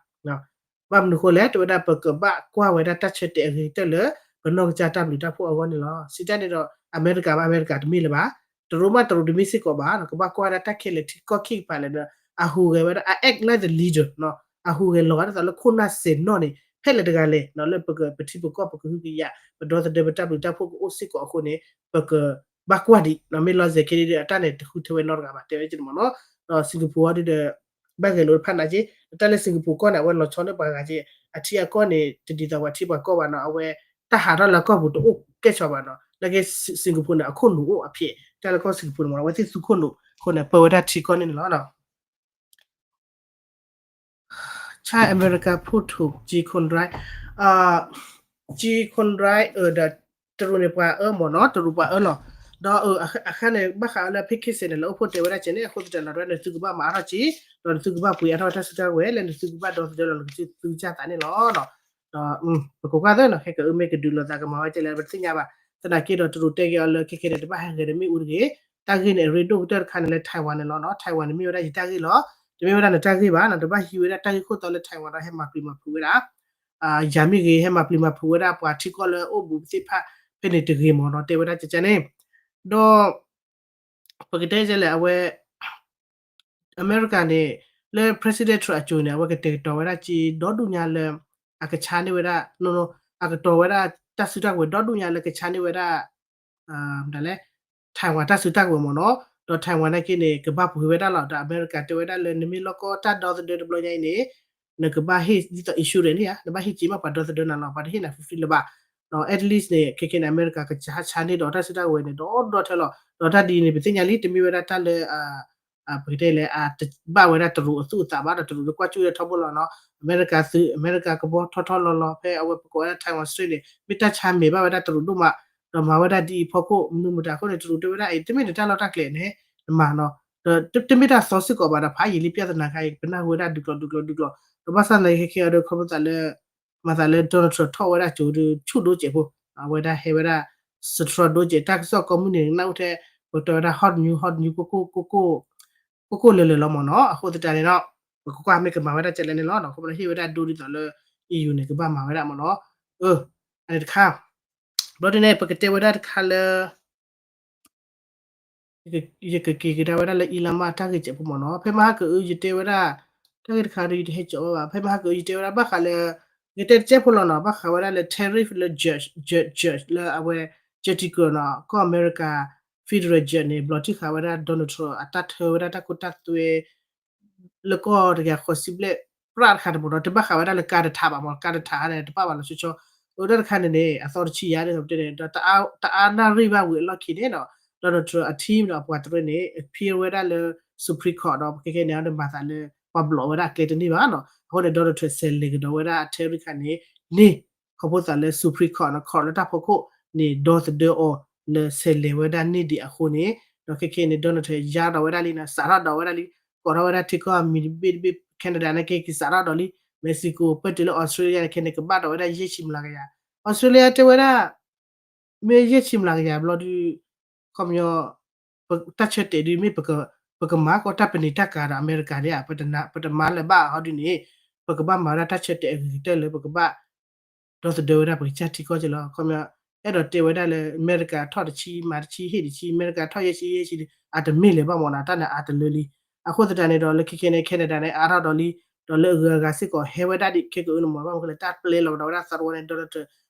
ဘၣ်မနုၤဃိလဲၣ် တဲဝဲဒၣ် ပကဘၣ်ကွၢ်ဝဲဒၣ်တၢ်ဆၢတဲာ်အဂ့ၤကတၢၢ်လၢ ပနီၢ်ကစၢ်တၢ်ဘျုးတၢ်ဖှိၣ်အဂီၢ်န့ၣ်လီၤ. စံးတၢ်န့ၣ်ဒီး အမဲရကၤမ့ၢ်အမဲရကၤတမ့ၢ်လၢၤဘၣ်, တရူးမ့ၢ်တရူးတမ့ၢ်စ့ၢ်ကီးဘၣ်, ကဘၣ်ကွၢ်ဝဲဒၣ်တၢ်ခဲလၢာ်ထံကီၢ်ခံကပၤလဲၣ်ဒီး အဟူးဂဲၤဝဲဒၣ် အ act like the leader နီၤ, အဟူးဂဲၤလီၤဂာ်ဒ်သိးလၢခိၣ်နၢ်စဲၤနီၣ်န့ၣ် ဖဲလဲၣ်တဂၤလဲၣ်နီၤ, လၢပက ပထံပကီၢ် ပကဟုကယာ် ပဒီသဒၢ ပတၢ်ဘျုးတၢ်ဖှိၣ်ကအိၣ်စ့ၢ်ကီးအဃိန့ၣ် ပကဘၣ်ကွၢ်ဒံးနီၤ, မ့ၢ်လီၤစဲၤခဲဒ်ဒီး အတၢ်န့ၣ်တဃုထၢဝဲနီတဂၤဘၣ် တဲဝဲဒ်န့ၣ်မ့ၢ်နီၤ. ဒီး Singapore ဒ်ဒီး ဘၣ်ဂဲၤလိာ်တဖၣ်နာ်က့ တၢ်လၢ Singapore ကီၢ်န့ၣ် အဝဲလီၤဆီန့ၢ်ပှၤဂၤက့, အထံအကီၢ်န့ၣ် တဒ်သိးပှၤထံပှၤကီၢ်ဘၣ်နီၤ, အဝဲတၢ်ဟးထီၣ်လၢအကီၢ်ပူၤတအိၣ်ကဲၣ်ဆိးဘၣ်နီၤ, လၢကဲ Singapore န့ၣ် အခိၣ်နူာ်အိၣ်အဖျဲး, တၢ်လၢကီၢ် Singapore န့ၣ်မ့ၢ်နီၤ အဝဲသ့ၣ်သူခိၣ်နူာ်အဃိန့ၣ် ပၢဝဲဒၣ်ထံကီၢ်န့ၣ်န့ၣ်လီၤ. ဆၣ်အမဲရကၤဖိထိၣ် ကၠံခွန်ဒြဲ, ကၠံခွန်ဒြဲ အၢ ဒီး တရူးန့ၣ်ပှၤအၢမ့ၢ်နီၤ, တရူးပှၤအၢလီၤ. ဒီးအၢ အခါန့ၣ် ဘၣ်ဃးလၢဖံခ့စဲးန့ၣ် လၢအိၣ်ဖှိၣ်တဲဝဲဒၣ်ကဲန့ၣ် အဃိသတးဒီး နသုကဘၣ်မၤအါထီၣ်က့ၤ, ဒီးနသုကဘၣ်ပှ့ၤအါထီၣ်တၢ်စုတၢ်ဝဲၤ လၢနသုကဘၣ်ဒီသဒၢလီၤ နသုကစၢ်သးန့ၣ်လီၤ. ဒီး ပကကွၢ်သ့နီၤ ခဲကအၢမ့ၢ်ကဒုးလိာ်သးကမၤဝဲကဲလဲၣ် ပတသ့ၣ်ညါဘၣ်. သနာ်က့ဒီး တရူးတဲက့ၤအီၤလၢ ခဲကဲန့ၣ် တဘၣ်ဟဲဂဲၤဒီးမ့ၣ်အူတဂ့ၤ. တၢ်ဂ့ၢ်န့ၣ် အရ့ဒိၣ်ကတၢၢ်တခါန့ၣ်လၢ Taiwan န့ၣ်လီၤနီၤ. Taiwan န့ၣ်မ့ၢ်ဝဲဒၣ်ယတၢ်ဂ့ၢ်လီၤ. တမ့ၢ်ဝဲဒၣ်နတၢ်ဂ့ၢ်ဘၣ်နီၤ, တဘၣ်ဟံးဝဲဒၣ်တၢ်ဂ့ၢ်ခိၣ်သီလၢ Taiwan ဒီးဟဲမၤပျံၤမၤဖုးဝဲဒၣ် ယၤမ့ၢ်ဂ့ၤ ဟဲမၤပျံၤမၤဖုးဝဲဒၣ်ပှၤထံကီၢ်လၢအိၣ်ဘူးသ့ၣ်တဖၣ်ဖဲန့ၣ်တဂ့ၤမ့ၢ်နီၤ တဲဝဲဒၣ်ကကန့ၣ်. ဒီး ပကတဲကလဲၣ် အဝဲ အမဲရကၤန့ၣ် လၢ President Trump အစိၤန့ၣ် အဝဲကတဲာ်ကတီၤဝဲဒၣ်က့ဒီဒူၣ်ညါလၢ အကဆါန့ၢ်ဝဲဒၣ် အကတီၤဝဲဒၣ်တၢ်စုတၢ်ကဝဲၤဒီဒူၣ်ညါလၢကဆါန့ၢ်ဝဲဒၣ် မတၤလဲၣ် Taiwan တၢ်စုတၢ်ကဝဲၤမ့ၢ်နီၤ. ဒီး Taiwan နာ်က့န့ၣ် ကဘၣ်ပှ့ၤဝဲဒၣ်လီၤ. ဒီးအမဲရကၤတဲဝဲဒၣ်လၢ နမ့ၢ်လီၢ်ကီတၢ်ဒီသဒၢတဘျီညါအံၤန့ၣ် နကဘၣ်ဟ့ၣ်ဒ်သိး insurance န့ၣ်ဧါ, နဘၣ်ဟ့ၣ်က့ၤမးပှၤဒီသဒၢနၤလီၤ, ပှၤတဟ့ၣ်နၤ free free လၢၤဘၣ်. ဒီး at least န့ၣ် ခဲကဲန့ၣ် အမဲရကၤကဆါန့ၢ်ဒီးတၢ်စုတၢ်ကဝဲၤန့ၣ် ဒီဒီထၢလီၤ. ဒီးတၢ်ဒ်အံၤန့ၣ် ပသ့ၣ်ညါလံ တမ့ၢ်ဝဲဒၣ်တၢ်လၢ ပကတဲလဲၣ် အတဘၣ်ဝဲဒၣ်တရူးအသူၣ်အသးဘၣ်ဒီး တရူးလၢကွၢ်ကၠူၣ်ဝဲထီဘိလီၤနီၤ. အမဲရကၤသုး အမဲရကၤကဘီထီထီလီၤလီၤ ဖဲအဝဲပကိးဝဲဒၣ် Taiwan Strait န့ၣ် မ့ၢ်တၢ်ဆါမဲာ်ဘၣ်ဝဲဒၣ်တရူးဒိၣ်မး, ဒီးမၤဝဲဒၣ်ဒ်အံၤဖီခိၣ် မနုၤမတၤအဃိန့ၣ် တရူးတဲဝဲဒၣ်အံၤ တမ့ၢ်နတၢ်လီၢ်တၢ်ကျဲန့ၣ် နမၤနီၤ. ဒီးတမ့ၢ်တၢ်သီစ့ၢ်ကီးဘၣ်ဒီး ဖးယံာ်လံ ပြဿနာခါအံၤ ပနၢ်ဟူဝဲဒၣ်ဒုးကျိၤဒုးကျိၤဒုးကျိၤ, ဒီးဘၣ်ဆၣ်သနာ်က့ခဲကဲအီၤဒီး ခီဖျိသးလၢ မၤသးလၢ Donald Trump ထီၣ်ဝဲဒၣ်ကၠိဒီး ဆူၣ်ဒိကဲးဖိ, အဝဲဒၣ်ဟဲဝဲဒၣ် စထြီဒိကဲး တၢ်ကစီၣ်ကိးမုၢ်နံၤ နၢ်ဟူထဲ ပကတဲဝဲဒၣ် hot news hot news ကိၢ်ကိၢ်လၢာ်လၢာ်လီၤမ့ၢ်နီၤ. အဃိသတးန့ၣ်ဒီး ပကကွၢ်မ့ၢ်ကမၤဝဲဒၣ်ကဲလဲၣ်န့ၣ်လီၤ. ခီဖျိဟ့ၣ်ဝဲဒၣ်ဒိဒ်သိးလၢ EU န့ၣ် ကဘၣ်မၤဝဲဒၣ်မ့ၢ်နီၤ. အန့ၣ်တခါ ဘျီဒ်န့ၣ် ပကတဲဝဲဒၣ်တခါလၢ ယကက့ၤကဒါဝဲဒၣ်လၢ Elon Musk တၢ်ဂ့ၢ်ကဲးဖိမ့ၢ်နီၤ. ဖဲမဟါကအု ယတဲဝဲဒၣ် တၢ်ဂ့ၢ်တခါဒီး ယတဟဲကၠီဝဲဘၣ်. ဖဲမဟါကအု ယတဲဝဲဒၣ်ဘၣ်ဃးလၢ ယကတဲတကဲဖိလီၤနီၤ, ဘၣ်ဃးဝဲဒၣ်လၢ tariff လၢ judge judge judge လၢအဝဲ judge တံၤကၢၤနီၤ, ကီၢ်အမဲရကၤ federal judge န့ၣ် ဘျီထံၣ်ဃာ်ဝဲဒၣ် Donald Trump အတၢ်ထၢဝဲဒၣ်တၢ်ခိတၢ်သွဲ လၢကီၢ်တကယၤဃိးဆံဘျဲၣ် ပြးတခါတဘိဒီး တဘၣ်ဃးဝဲဒၣ်လၢကါတထးဘၣ်မ့ၢ် ကါတထးန့ၣ် တဘၣ်ဘၣ်လီၤဆီဆီ. အတၢ်တခါန့ၣ်န့ၣ် အသီတဆံယၤဒ်သိးပတဲန့ၣ် ဒီး တအါနၣ်ရံၣ်ဘၣ်ဝံၤအလီၢ်ခံန့ၣ်နီၤ Donald Trump အ team ဒီးအပှၤတရၢန့ၣ် appeal ဝဲဒၣ်လၢ Supreme Court ဒီး ခဲကဲန့ၣ် အဒိးမၤသးလၢ ပှၤဘျီးဝဲဒၣ်အကျဲတန့ၢ်ဘၣ်နီၤ. အဃိန့ၣ် Donald Trump ဆဲးလဲၤကဒီးဝဲဒၣ်အ tariff တခါန့ၣ် န့ၢ် ခီဖျိသးလၢ Supreme Court နီၤ court လၢတၢ်ဖီခိၣ်န့ၣ် ဒီသဒၢအီၤလၢဆဲးလဲၤဝဲဒၣ်န့ၢ်ဒံးအဃိန့ၣ် ဒီးခဲကဲန့ၣ် Donald Trump ယါဒီးဝဲဒၣ်လံနီၤ စးထီၣ်ဒီးဝဲဒၣ်လံ ကိးထီၣ်ဝဲဒၣ်ထံကီၢ်မံၤတဘ့ၣ်တဘ့ၣ် Canada နာ်က့က့ၤစးထီၣ်ဒီးလံ Mexico ပၢၢ်တုၤလၢ Australia ခဲန့ၣ် ကဘၣ်ဒီးဝဲဒၣ်ယဲၢ်ဆံမျးကယၤ Australia တဲဝဲဒၣ် မ့ၢ်ယဲၢ်ဆံမျးကယၤဘျီဒုး ခီပညီ တၢ်ဆၢတဲာ်ဒုးမ့ၢ် ပကမၤကီးတၢ်ပနံာ်တၢ်ကၤဒီးအမဲရကၤဒၣ်ဧါ ပတမၤလၢၤဘၣ်ဟီဒုးန့ၣ် ပကဘၣ်မၤဝဲဒၣ်တၢ်ဆၢတဲာ်အဂ့ၤကတၢၢ်လၢပကဘၣ် ဒီသဒၢဝဲဒၣ်ပကစၢ်ထံကီၢ်က့လီၤ. ခီပညီ အဲၣ်ဒိးတဲဝဲဒၣ်လၢ အမဲရကၤထီၣ်တဆံ မၤတဆံ ဟ့ၣ်တဆံ အမဲရကၤထီၣ်ယဲၢ်ဆံ ယဲၢ်ဆံ အတမ့ၢ်လၢၤဘၣ်မ့ၢ်နီၤ တၢ်န့ၣ်အတလၢလံ. အဃိသတးန့ၣ်ဒီး လၢခဲကဲန့ၣ် Canada န့ၣ် အါထီၣ်ဒီးလံ ဒီးလၢအဂုၤအဂၤစ့ၢ်ကီးဟဲဝဲဒၣ်ဒံး ခဲကအုန့ၣ်မ့ၢ် ဘၣ်မနုၤလဲၣ် တၢ်ပျဲလီၤကဒီးဝဲဒၣ်သရီဝဲန့ၣ် ဒီး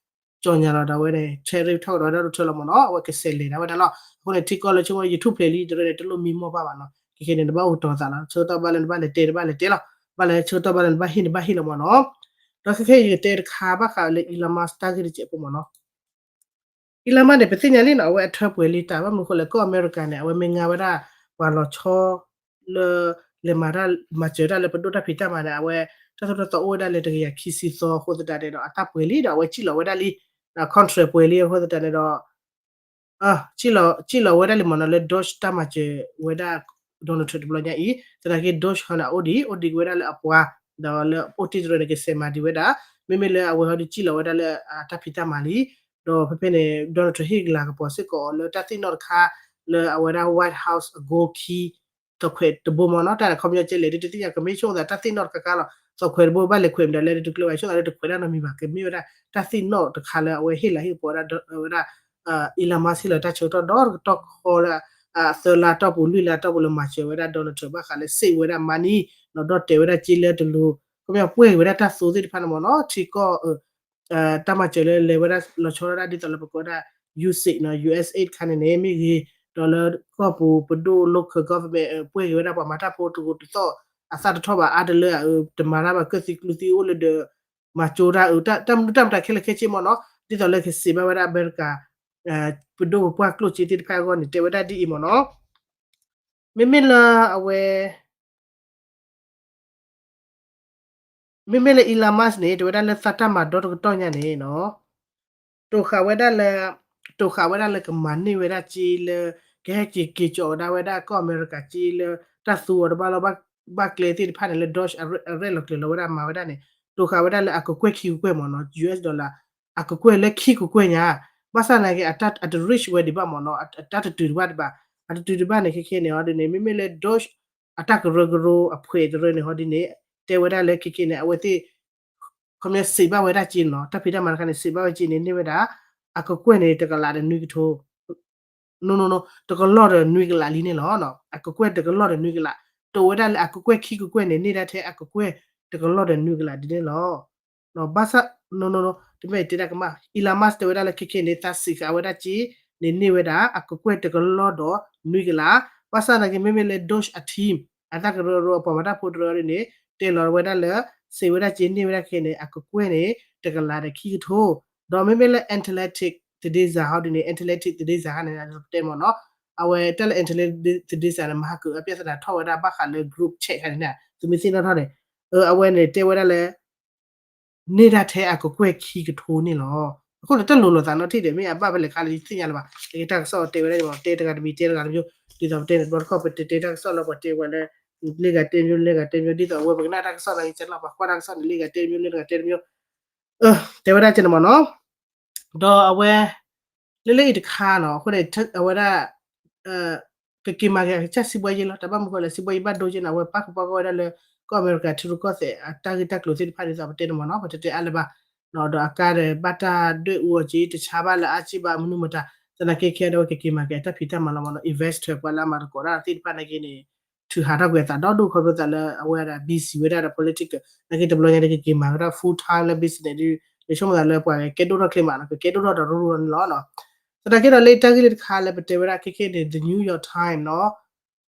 ကၠီညါလီၤဒီးဝဲန့ၣ် tariff ထီၣ်ကဒီးဝဲဒၣ်ဒိၣ်ထၢလီၤမ့ၢ်နီၤ အဝဲကဆဲးလဲၤဒၣ်ဝဲဒၣ်လီၤ. အဃိန့ၣ် ထံကီၢ်လၢဆိကမိၣ် ယထူၣ်ဖျဲးလံ တရၢန့ၣ် တလိၣ်မံမီၢ်ဘၣ်ဘၣ်နီၤ ခဲကဲန့ၣ် နဘၣ်အိၣ်ကတီၤသးလီၤ ဆၢကတီၢ်ဘၣ်လၢနဘၣ်လဲၤတဲ နဘၣ်လဲၤတဲလီၤ ဘၣ်လၢဆၢကတီၢ်ဘၣ်လၢနဘၣ်ဟ့ၣ် နဘၣ်ဟ့ၣ်လီၤမ့ၢ်နီၤ. ဒီးခဲခဲအံၤယကတဲတခါဘၣ်ဃးလၢ Elon Musk တၢ်ဂ့ၢ်တစဲးဖိမ့ၢ်နီၤ. Elon Musk န့ၣ် ပသ့ၣ်ညါလံနီၤ အဝဲအထၢပှဲၤလံတၢ် ဘၣ်မနုၤဃိလဲၣ် ကီၢ်အမဲရကၤန့ၣ် အဝဲမ့ၢ်ငါဝဲဒၣ် ပှၤလီၤဆီ လၢ လဲၤမၤတၢ် မၤစၢၤတၢ်လၢပဒိၣ်တၢ်ဖံးတၢ်မၤန့ၣ် အဝဲ တၢ်သိၣ်တၢ်သီအိၣ်ဝဲဒၣ်လၢတကယၤခံဆံသီအဃိသတးန့ၣ်ဒီး အတၢ်ပှဲၤလံဒီး အဝဲစံၣ်လီၤဝဲဒၣ်လံ contract ပှဲၤလံအဃိသတးန့ၣ်ဒီး စံၣ်လီၤဝဲဒၣ်လံမ့ၢ်နီၤ လၢ Doge တၢ်မၤစၢၤဝဲဒၣ် Donald Trump တဘျီညါအံၤ သနာ်က့ Doge ဟီန့ၣ် အအိၣ်ဒံး အိၣ်ဒံးဝဲဒၣ်လၢအပှၤ ဒီးလၢအိၣ်တ့ၢ်တရၢန့ၣ် ကစဲးမၤဒံးဝဲဒၣ် မ့မ့ၢ်လၢအဝဲဟီဒုးစံၣ်လီၤဝဲဒၣ်လၢအတၢ်ဖံးတၢ်မၤလံ ဒီးဖဲဖဲန့ၣ် Donald Trump ဟ့ၣ်ကလၤကပီၤစ့ၢ်ကီးအီၤလၢတၢ်သ့ၣ်နီၣ်တခါ လၢအဝဲဒၣ် White House အ gold key သီၣ်ခွဲးတဘိမ့ၢ်နီၤ တၢ်န့ၣ်ခီပညီကဲလဲၣ် ဒ်တသ့ၣ်ညါ ကမ့ၢ်ဆိကမိၣ်သးတၢ်သ့ၣ်နီၣ်တခါခါလီၤ သီၣ်ခွဲးတဘိဘၣ်လဲၤခွဲးမတၤလဲၣ် တကျၢၤဘၣ်ဆိကမိၣ်သးလၢတခွဲးဒၣ်နီတမံၤဘၣ် ကမ့ၢ်ဝဲဒၣ် တၢ်သ့ၣ်နီၣ်တခါလၢအဝဲဟ့ၣ်လၤဟ့ၣ်ကပီၤဝဲဒၣ် ဝဲဒၣ် Elon Musk ဟ့ၣ်လီၤတၢ်ဆၢကတီၢ်ဒီတကတီၢ်ဃီလၢ သၢလါတီၢ်ပူၤ လွံၢ်လါတီၢ်ပူၤလၢမၤစၢၤဝဲဒၣ် Donald Trump ဘၣ်ဃးလၢ save ဝဲဒၣ် money နီၤ ဒီးတဲာ်ဝဲဒၣ်စ့လၢတလိၤ ခီပညီပှဲၤက့ၤဝဲဒၣ်တၢ်သိသ့ၣ်တဖၣ်န့ၣ်မ့ၢ်နီၤ ထံကီၢ် တၢ်မၤစၢၤလၢလဲၤဝဲဒၣ်လီၤဆီဝဲဒၣ်ဒ်သိးလၢပကိးဝဲဒၣ် USAID နီၤ USAID တခါန့ၣ်န့ၣ် မ့ၢ်ဂ့ၤ ဒီးလၢကီၢ်ပူၤပဒိၣ် local government ပှဲၤက့ၤဝဲဒၣ်ပှၤမၤတၢ်ဖိတဂိာ်တသီၣ် အသၣ်တထီၣ်ဘၣ်အါတလၢ တမၤတၢ်ဘၣ်ကၢၢ်သံကျူသံအိၣ်လၢဒီး မၤကၠိတၢ်အတၢ်မနုၤတၢ်မတၤခဲလၢာ်ခဲဆ့မ့ၢ်နီၤ ဒ်သိးလၢကစံးဘၣ်ဝဲဒၣ်အမဲရကၤ ပဒိၣ်ပပှၢ်ကျိၣ်စ့သ့ၣ်တဖၣ်အဂီၢ်န့ၣ် တဲဝဲဒၣ်ဒ်အံၤမ့ၢ်နီၤ မ့မ့ၢ်လၢအဝဲ မ့မ့ၢ်လၢ Elon Musk န့ၣ် တဲဝဲဒၣ်လၢသးတၢ်မၤဒီတကတီၢ်ညါန့ၣ်နီၤ တိာ်ဃာ်ဝဲဒၣ်လၢ တိာ်ဃာ်ဝဲဒၣ်လၢကမၤန့ၢ်ဝဲဒၣ်စ့လၢ ကဟဲက့ၤက့ၤကၠီးဝဲဒၣ်ဝဲဒၣ်ကီၢ်အမဲရကၤစ့လၢ တၢ်သူအီၤတဘၣ်လီၢ်ဘၣ်ကျဲသ့ၣ်တဖၣ်န့ၣ် လၢ Doge အရဲၣ်လီၤကျဲၤလီၤဝဲဒၣ်မၤဝဲဒၣ်န့ၣ် တိာ်ဃာ်ဝဲဒၣ်လၢအကကွဲၢ်ခံကကွဲၢ်မ့ၢ်နီၤ US dollar အကကွဲၢ်လၢခံကကွဲၢ်ညါ ဘၣ်ဆၣ်သနာ်က့ အတ reach ဝဲဒံးဘၣ်မ့ၢ်နီၤ အတၢ်တတုၤတဘၣ်ဒံးဘၣ် အတတုၤတဘၣ်န့ၣ် ခဲခဲန့ၣ် ဟီဒ်န့ၣ် မ့မ့ၢ်လၢ Doge အတၢ်ကရၢကရိအဖှဲးတရၢန့ၣ် ဟီဒ်န့ၣ် တဲဝဲဒၣ်လၢခဲခဲန့ၣ် အဝဲသ့ၣ် ခီပညီစံးဘၣ်ဝဲဒၣ်က့နီၤ တၢ်ဖံးတၢ်မၤတခါန့ၣ် စံးဘၣ်ဝဲက့န့ၣ် န့ၢ်ဝဲဒၣ် အကကွဲၢ်န့ၣ် တကလးဒီးနွံကထိ no no no တကလီၢ်ဒီးနွံကလးလံန့ၣ်လီၤ. အကကွဲၢ်တကလီၢ်ဒီးနွံကလး တိာ်ဝဲဒၣ်လၢအကကွဲၢ်ခံကကွဲၢ်န့ၣ် န့ၢ်ဒၣ်ထဲအကကွဲၢ်တကလီၢ်ဒီးနွံကလးဒ်န့ၣ်လီၤ. ဘၣ်ဆၣ် no no no တမ့ၢ်တဲတၢ်ကမၣ် Elon Musk တဲဝဲဒၣ်လၢခဲခဲန့ၣ် သးစံးဃာ်ဝဲဒၣ်က့န့ၣ် န့ၢ်ဝဲဒၣ် အကကွဲၢ်တကလီၢ်ဒီးနွံကလး ဘၣ်ဆၣ်သနာ်က့ မ့မ့ၢ်လၢ Doge အ team အတၢ်ကရၢကရိအပှၤမၤတၢ်ဖိတရၢန့ၣ် တဲလီၤဝဲဒၣ်လၢ စံးဝဲဒၣ်က့ န့ၢ်ဝဲဒၣ်ခဲန့ၣ် အကကွဲၢ်န့ၣ် တကလးဒီးခံကထိ ဒီးမ့မ့ၢ်လၢ Athletic သတင်းစာ ဟီဒ်န့ၣ် Athletic သတင်းစာ ခါန့ၣ် တဲမ့ၢ်နီၤ အဝဲတၢ်လၢ Athletic သတင်းစာ န့ၣ် မဟါကၢအပြဿနာထီၣ်ဝဲဒၣ်ဘၣ်ဃးလၢ group chat ခါန့ၣ် သုမ့ၢ်သ့ၣ်နီၣ်ထီၣ်န့ၣ် အဝဲန့ၣ်တဲဝဲဒၣ်လၢ န့ၢ်ဒၣ်ထဲအကကွဲၢ်ခံကထိန့ၣ်လီၤ. အဃိန့ၣ် တလိၤလိာ်သးနီတထံၣ်ဒီး မ့ၢ်အဘၣ်ဖဲလဲၣ်ခါလၢယသ့ၣ်ညါလၢၤဘၣ် တၢ်ကစီၣ်တဲဝဲဒၣ်န့ၣ် တဲတဂၤတမံၤ တဲတဂၤတမံၤ ဒ်သိးပတဲန့ၣ် တဘျီတခီၣ် ပတဲတဲတၢ်ကစီၣ်လၢပှၤတဲဝဲလၢ လ့ၣ်ဂၤတဲတမံၤ လ့ၣ်ဂၤတဲတမံၤ ဒ်သိးအဝဲပကနၣ်တၢ်ကစီၣ်နာ်က့ ကဲလီၤ ပှၤကွၢ်တၢ်ကစီၣ်န့ၣ် လ့ၣ်ဂၤတဲတမံၤ လ့ၣ်ဂၤတဲတမံၤ တဲဝဲဒၣ်ကဲန့ၣ်မ့ၢ်နီၤ ဒီးအဝဲ လၢလၢအံၤတခါနီၤ အဃိန့ၣ် အဝဲဒၣ် ကက့ၤမၤက့ၤအကစၢ်စံးဘှါယ့လီၤ တၢ်ဘၣ်မနုၤဃိလဲၣ် စံးဘှါယ့ဘၣ်ဒိက့နီၤ အဝဲပၣ်ကပီၤကီၢ်ဝဲဒၣ်လၢ ကီၢ်အမဲရကၤထံရူၢ်ကီၢ်သဲးအတၢ်ဂ့ၢ်တၢ်ကျိၤသ့ၣ်တဖၣ်ဒ်သိးပတဲန့ၣ်မ့ၢ်နီၤ ပတဲတဲအါလၢၤဘၣ် ဒီးအကါဒီးဘၣ်တၢ်ဒွဲၣ်အူအီၤက့ တဆါဘၣ်လၢအါက့ဘၣ်မနုၤမတၤ သနာ်က့ခဲအံၤဒီးဝဲကက့ၤမၤက့ၤအတၢ်ဖံးတၢ်မၤလီၤမ့ၢ်နီၤ investor ပှၤလၢအမၤသကိးတၢ်သ့ၣ်တဖၣ်နာ်က့န့ၣ် ထုးဟးထီၣ်ကွံာ်အသးဒီဒူၣ်ခီဖျိသးလၢအဝဲဒၣ် busy ဝဲဒၣ်ဒီး political နာ်က့တဘျီညါဒီးကက့ၤမၤဝဲဒၣ် full time လၢ business ဒ် ယဆိကမိၣ်သးလၢပှၤကကဲဒိၣ်ထီၣ်ချ့မးနီၤ ကကဲဒိၣ်ထီၣ်ဒီးရူၢ်ရူၢ်န့ၣ်လီၤ. သနာ်က့ဒီးလၢတၢ်ဂ့ၢ်လၢတခါလၢပတဲဝဲဒၣ်ခဲခဲန့ၣ် The New York Times နီၤ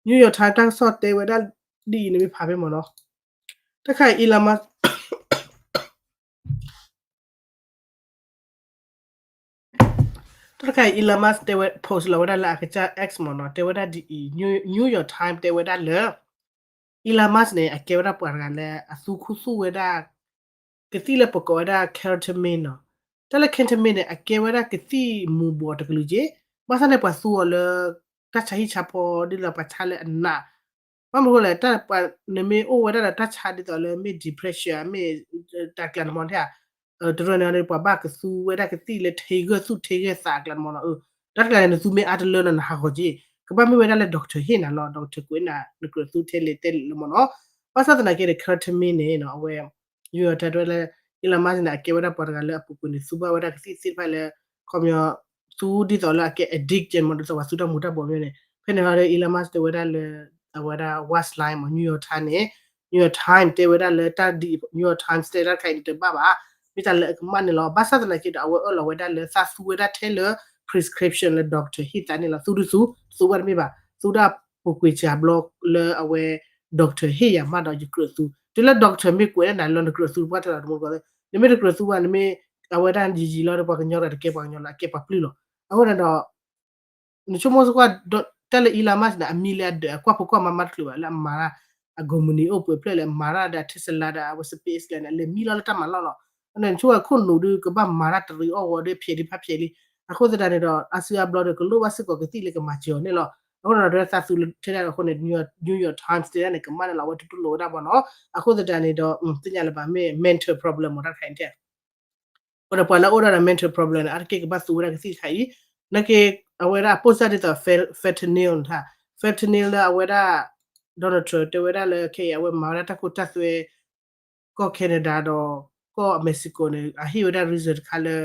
New York Times တၢ်ကစီၣ်တဲဝဲဒၣ်ဒ်အံၤန့ၣ်မ့ၢ်ဖးဖဲမ့ၢ်နီၤ တၢ်တခါအံၤ Elon Musk တၢ်တခါအံၤ Elon Musk တဲဝဲ post လီၤဝဲဒၣ်လၢအကစၢ် X မ့ၢ်နီၤ တဲဝဲဒၣ်ဒ်အံၤ New York Times တဲဝဲဒၣ်လၢ Elon Musk န့ၣ် အကဲဝဲဒၣ်ပှၤတဂၤလၢအသူခူသူၣ်ဝဲဒၣ် ကသံၣ်လၢပကိးဝဲဒၣ် ketamine နီၤ တၢ်လၢ ketamine န့ၣ် အကဲဝဲဒၣ်ကသံၣ်မူၤဘှီးတကလုာ်က့ ဘၣ်ဆၣ်န့ၣ်ပှၤသူအီၤလၢ တၢ်ဆါဟံၣ်ဆါဖီဒ်သိးပှၤဆါလၢအနး ဘၣ်မနုၤဃိလဲၣ် တၢ်ပှၤနမ့ၢ်အိၣ်ဝဲဒၣ်ဒီးတၢ်ဆါဒ်သိးလၢမ့ၢ် depression မ့ၢ် တၢ်ကျးန့ၣ်မ့ၢ် တရၢန့ၣ် ပှၤဘၣ်ကသူဝဲဒၣ်ကသံၣ်လၢထဲဂၢၢ်သူၣ်ထဲဂၢၢ်သးကျးန့ၣ်မ့ၢ်နီၤ တၢ်တကျးန့ၣ် နသူမ့ၢ်အါတလၢနီၤ နဟးဂီၤက့ ကဘၣ်မ့ၢ်ဝဲဒၣ်လၢ doctor ဟ့ၣ်နၤလီၤ doctor ကွဲးနၤ နကြၢးသူထဲလဲၣ်တဲလဲၣ်လီၤမ့ၢ်နီၤ ဘၣ်ဆၣ်သနာ်က့ဒီး ketamine န့ၣ်နီၤ အဝဲ ယူယီၤထါ တဲဝဲလၢ Elon Musk န့ၣ် အကဲဝဲဒၣ်ပှၤတဂၤလၢအပူၤကွံာ်န့ၣ် သူဘၣ်ဝဲဒၣ်ကသံၣ်သ့ၣ်တဖၣ်လၢ ခီပညီ သူဒ်သိးလၢအကဲ addict ကဲမ့ၢ်ဒ်သိးပှၤသူတၢ်မူၤတၢ်ဘှီးမ့ၢ်န့ၣ် ဖဲန့ၣ်ဟီဒီး Elon Musk တဲဝဲဒၣ်လၢ အဝဲဒၣ် Westline မ့ၢ် New York Times န့ၣ် New York Times တဲဝဲဒၣ်လၢတၢ်ဒ် New York Times တဲတၢ်တခါအံၤန့ၣ်တဘၣ်ဘၣ် မ့ၢ်တၢ်လၢအကမၣ်န့ၣ်လီၤ ဘၣ်ဆၣ်သနာ်က့ဒီး အဝဲအၢၣ်လီၤဝဲဒၣ်လၢသးသူဝဲဒၣ်ထဲလၢ prescription လၢ doctor ဟ့ၣ်သးန့ၣ်လီၤ သူတသူ သူဝဲတမ့ၢ်ဘၣ် သူဒၣ်ပူၤကွံာ်စှၤဘျီလၢအဝဲ doctor ဟ့ၣ်ယၤမးဒီးယကြၢးသူ တုၤလၢ doctor မ့ၢ်ကွဲးနၤလၢနကြၢးသူတပှၢ်တၢၢ်လီၤတမူတကိးသ့ နမ့ၢ်တကြၢးသူဘၣ် နမ့ၢ် အဝဲဒၣ်ယံာ်ယံာ်လီၤဒီး ပှၤကညီတဂၤတကဲပှၤကညီလၢအကဲပှၤပျုၢ်လီၤ. အဃိန့ၣ်ဒီး နဆိကမိၣ်စ့ၢ်ကီး တၢ်လၢ Elon Musk န့ၣ် အမံၤလၢအဒၢး အကွၢ်ဖိကွၢ်မါမါတချုးဘၣ် လၢအမၤတၢ် အကုမ္ပဏီအိၣ်ပှဲၤဖျၢၣ်လၢအမၤတၢ်ဒီး Tesla ဒီးအဝဲ SpaceX လၢန့ၣ် အလဲၤမံလီၤလၢတၢ်မၤလီၢ်လီၤ. အဃိန့ၣ် နဆိကမိၣ်ခိၣ်နူာ်ဒုး ကဘၣ်မၤတၢ်တရံးအီၣ်ဂီၤဒီး ဖျဲးဒံးဖးဖျဲးလံ. အဃိသတးန့ၣ်ဒီး အါစုအါဘျီဒီး ကလိၣ်ဘၣ်စ့ၢ်ကီးကသံၣ်လၢကမၤစၢၤအီၤန့ၣ်လီၤ. အဃိန့ၣ်ဒီး သးသူထဲဒၣ်အဃိန့ၣ် New York Times တဲဒၣ်န့ၣ် ကမၣ်န့ၣ်လီၤ အဝဲတူၢ်လိာ်ဝဲဒၣ်မ့ၢ်နီၤ. အဃိသတးန့ၣ်ဒီး သ့ၣ်ညါလၢၤဘၣ် မ့ၢ် mental problem မ့ၢ်တၢ်တခါအံၤန့ၣ် အဃိဒီးပှၤလၢအအိၣ်ဒၣ်ဒီး mental problem န့ၣ် အါတက့ၢ်ကဘၣ်သူဝဲဒၣ်ကသံၣ်တခါအံၤ, နာ်က့ အဝဲဒၣ်အပိၢ်စၢ်ဒ်သိး fentanyl တခါ, fentanyl လၢအဝဲဒၣ် Donald Trump တဲဝဲဒၣ်လၢခဲအံၤ အဝဲမၤဝဲဒၣ်တၢ်ခိတၢ်သွဲ ကီၢ် Canada ဒီး ကီၢ် Mexico န့ၣ် အဟ့ၣ်ဝဲဒၣ် reason တခါလၢ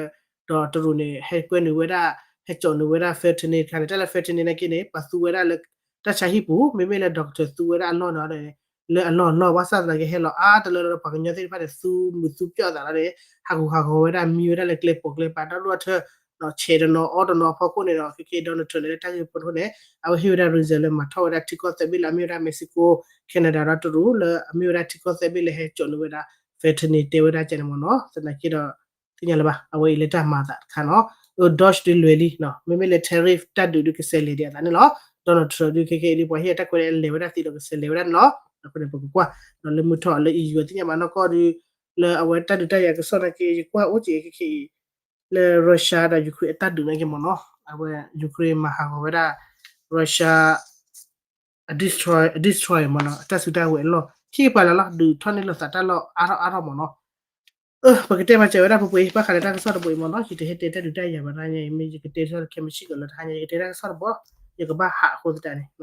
ဒီးတရူးန့ၣ် ဟဲကွဲနုာ်ဝဲဒၣ် ဟဲစိာ်နုာ်ဝဲဒၣ် fentanyl တခါန့ၣ် တၢ်လၢ fentanyl နာ်က့န့ၣ် ပှၤသူဝဲဒၣ်လၢ တၢ်ဆါဟံၣ်ပူၤ မ့မ့ၢ်လၢ doctor သူဝဲဒၣ်အလီၢ်န့ၣ် လၢအလီၢ်လီၢ် ဘၣ်ဆၣ်သနာ်က့ဟဲလီၤအါတလၢဒီး ပှၤကညီသ့ၣ်တဖၣ်န့ၣ် သူမုာ်သူပျီၢ်အသးလီၤန့ၣ် ဟးဂူာ်ဟးဂီၤဝဲဒၣ် မံဝဲဒၣ်လၢကျဲပိာ်ကျဲပၤ ဒီဒိၣ်အထၢ ဆဲးတနီၤအီတနီၤအဖီခိၣ်န့ၣ်ဒီး ခဲကဲ Donald Trump န့ၣ် လၢတၢ်ဂ့ၢ်ဖိတခိၣ်န့ၣ် အဝဲဟ့ၣ်ဝဲဒၣ် reason လၢမၤထီၣ်ဝဲဒၣ်ထံကီၢ်သၢဘ့ၣ်လၢအမ့ၢ်ဝဲဒၣ် Mexico, Canada ဒီးတရူး လၢအမ့ၢ်ဝဲဒၣ်ထံကီၢ်သၢဘ့ၣ်လၢဟဲစိာ်နုာ်ဝဲဒၣ် fentanyl တဲဝဲဒၣ်ကဲန့ၣ်မ့ၢ်နီၤ. သနာ်က့ဒီး သ့ၣ်ညါလၢၤဘၣ် အဝဲအံၤလၢတၢ်မၤအသးတခါနီၤ. အ Doge ဒုးလွဲၤလံ မ့မ့ၢ်လၢ tariff တၢ်ဒုးဒုးကဆဲးလဲၤဒံးအသးန့ၣ်လီၤ. Donald Trump ဒုးခဲကဲအံၤဒုး ပှၤဟ့ၣ်အတၢ်ခွဲးတၢ်ယာ်လဲၤဝဲဒၣ်သ့ဒီးကဆဲးလဲၤဝဲဒၣ်န့ၣ်လီၤ. အဃိန့ၣ် ပကကွၢ် ဒီးလၢမုၢ်ထီၣ်လၢ E U သ့ၣ်ညါဘၣ်နီၢ်ကီၢ်ဒုး လၢအဝဲတၢ်ဒုးတၢ်ယၤကစီၣ်နာ်က့ ယကွၢ်အိၣ်က့ၤခဲကဲအံၤ လၢ Russia ဒီး Ukraine အတၢ်ဒုးနာ်က့မ့ၢ်နီၤ. အဝဲ Ukraine မၤဟးဂီၤဝဲဒၣ် Russia အ destroy destroy မ့ၢ်နီၤ အတၢ်စုတၢ်ဝဲၤအလီၢ် ဟံၣ်ကပၤလၢ်လီၤ ဒုးထီၣ်န့ၢ်လိာ်သးတၢ်လီၢ်အါထီၣ်အါထီၣ်မ့ၢ်နီၤ. ပကတဲမၤစၢၤဝဲဒၣ်ပှဲၤပှဲၤအံၤ ဘၣ်ဃးလၢတၢ်ကစီၣ်တဘိအံၤမ့ၢ်နီၤ ယတဟဲတဲတၢ်ဒုးတၢ်ယၤဘၣ်တခါညါအံၤ မ့ၢ်ယကတဲတၢ်ခဲမုၢ်ဆ့ၣ်ကလၢတခါညါ ယကတဲတၢ်ကစီၣ်တဘိ ယကဘၣ်ဟးအဃိသတးန့ၣ်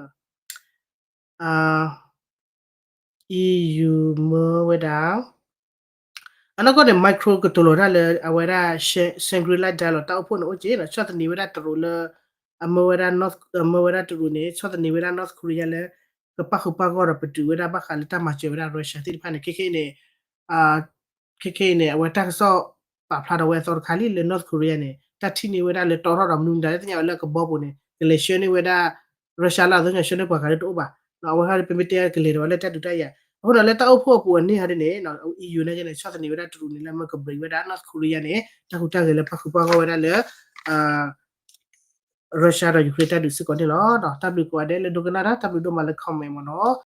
EU မၢဝဲဒၣ် အနီၢ်ကီၢ်န့ၣ် Macron ကတိၤလီၤတၢ်လၢအဝဲဒၣ် Shangri-La dialogue တၢ်အိၣ်ဖှိၣ်န့ၣ်အိၣ်က့ၤ ဆီၣ်သနံးဝဲဒၣ်တရူးလၢ အမၢဝဲဒၣ် North အမၢဝဲဒၣ်တရူးန့ၣ် ဆီၣ်သနံးဝဲဒၣ် North Korea လၢ ကပာ်ဃုာ်ပာ်ဂီၢ်ဒီးပတုာ်ဝဲဒၣ်ဘၣ်ဃးလၢတၢ်မၤစၢၤဝဲဒၣ် Russia သ့ၣ်တဖၣ်န့ၣ် ခဲခဲအံၤန့ၣ် ခဲခဲအံၤန့ၣ် အဝဲတၢ်ကစီၣ်ပာ်ဖျါထီၣ်ဝဲအသီတခါလံ လၢ North Korea န့ၣ် တၢ်ထံၣ်န့ၢ်ဝဲဒၣ်လၢတီထီၣ်ဒီးမနုၤမတၤလၢသ့ၣ်ညါဝဲလၢကဘီပူၤန့ၣ် ကလဲၤဆှၢန့ၢ်ဝဲဒၣ် Russia လၢအသိးညါဆှၢန့ၢ်ပှၤဂၤလၢတအိၣ်ဘၣ် အဝဲဒၣ်ပမ့ၢ်တဲကလဲၤဒီးဝဲလၢတၢ်ဒုးတၢ်ယၤ အဃိဒီးလၢတၢ်အိၣ်ဖှိၣ်အပူၤအန့ၢ်ဟီဒ်န့ၣ် EU နာ်က့န့ၣ် ဆီၣ်သနံးဝဲဒၣ်တရူးန့ၣ်လၢအမၢကဘျံးဝဲဒၣ် North Korea န့ၣ် တၢ်ဟူးတၢ်ဂဲၤလၢပာ်ဃုာ်ပာ်ဂီၢ်ဝဲဒၣ်လၢ Russia ဒီး Ukraine တၢ်ဒုးစ့ၢ်ကီးန့ၣ်လီၤ. တၢ်ဘျုးကိးဂၤဒဲးလၢဒိကနၣ်တၢ် တၢ်ဘျုးဒိၣ်မးလၢ comment မ့ၢ်နီၤ.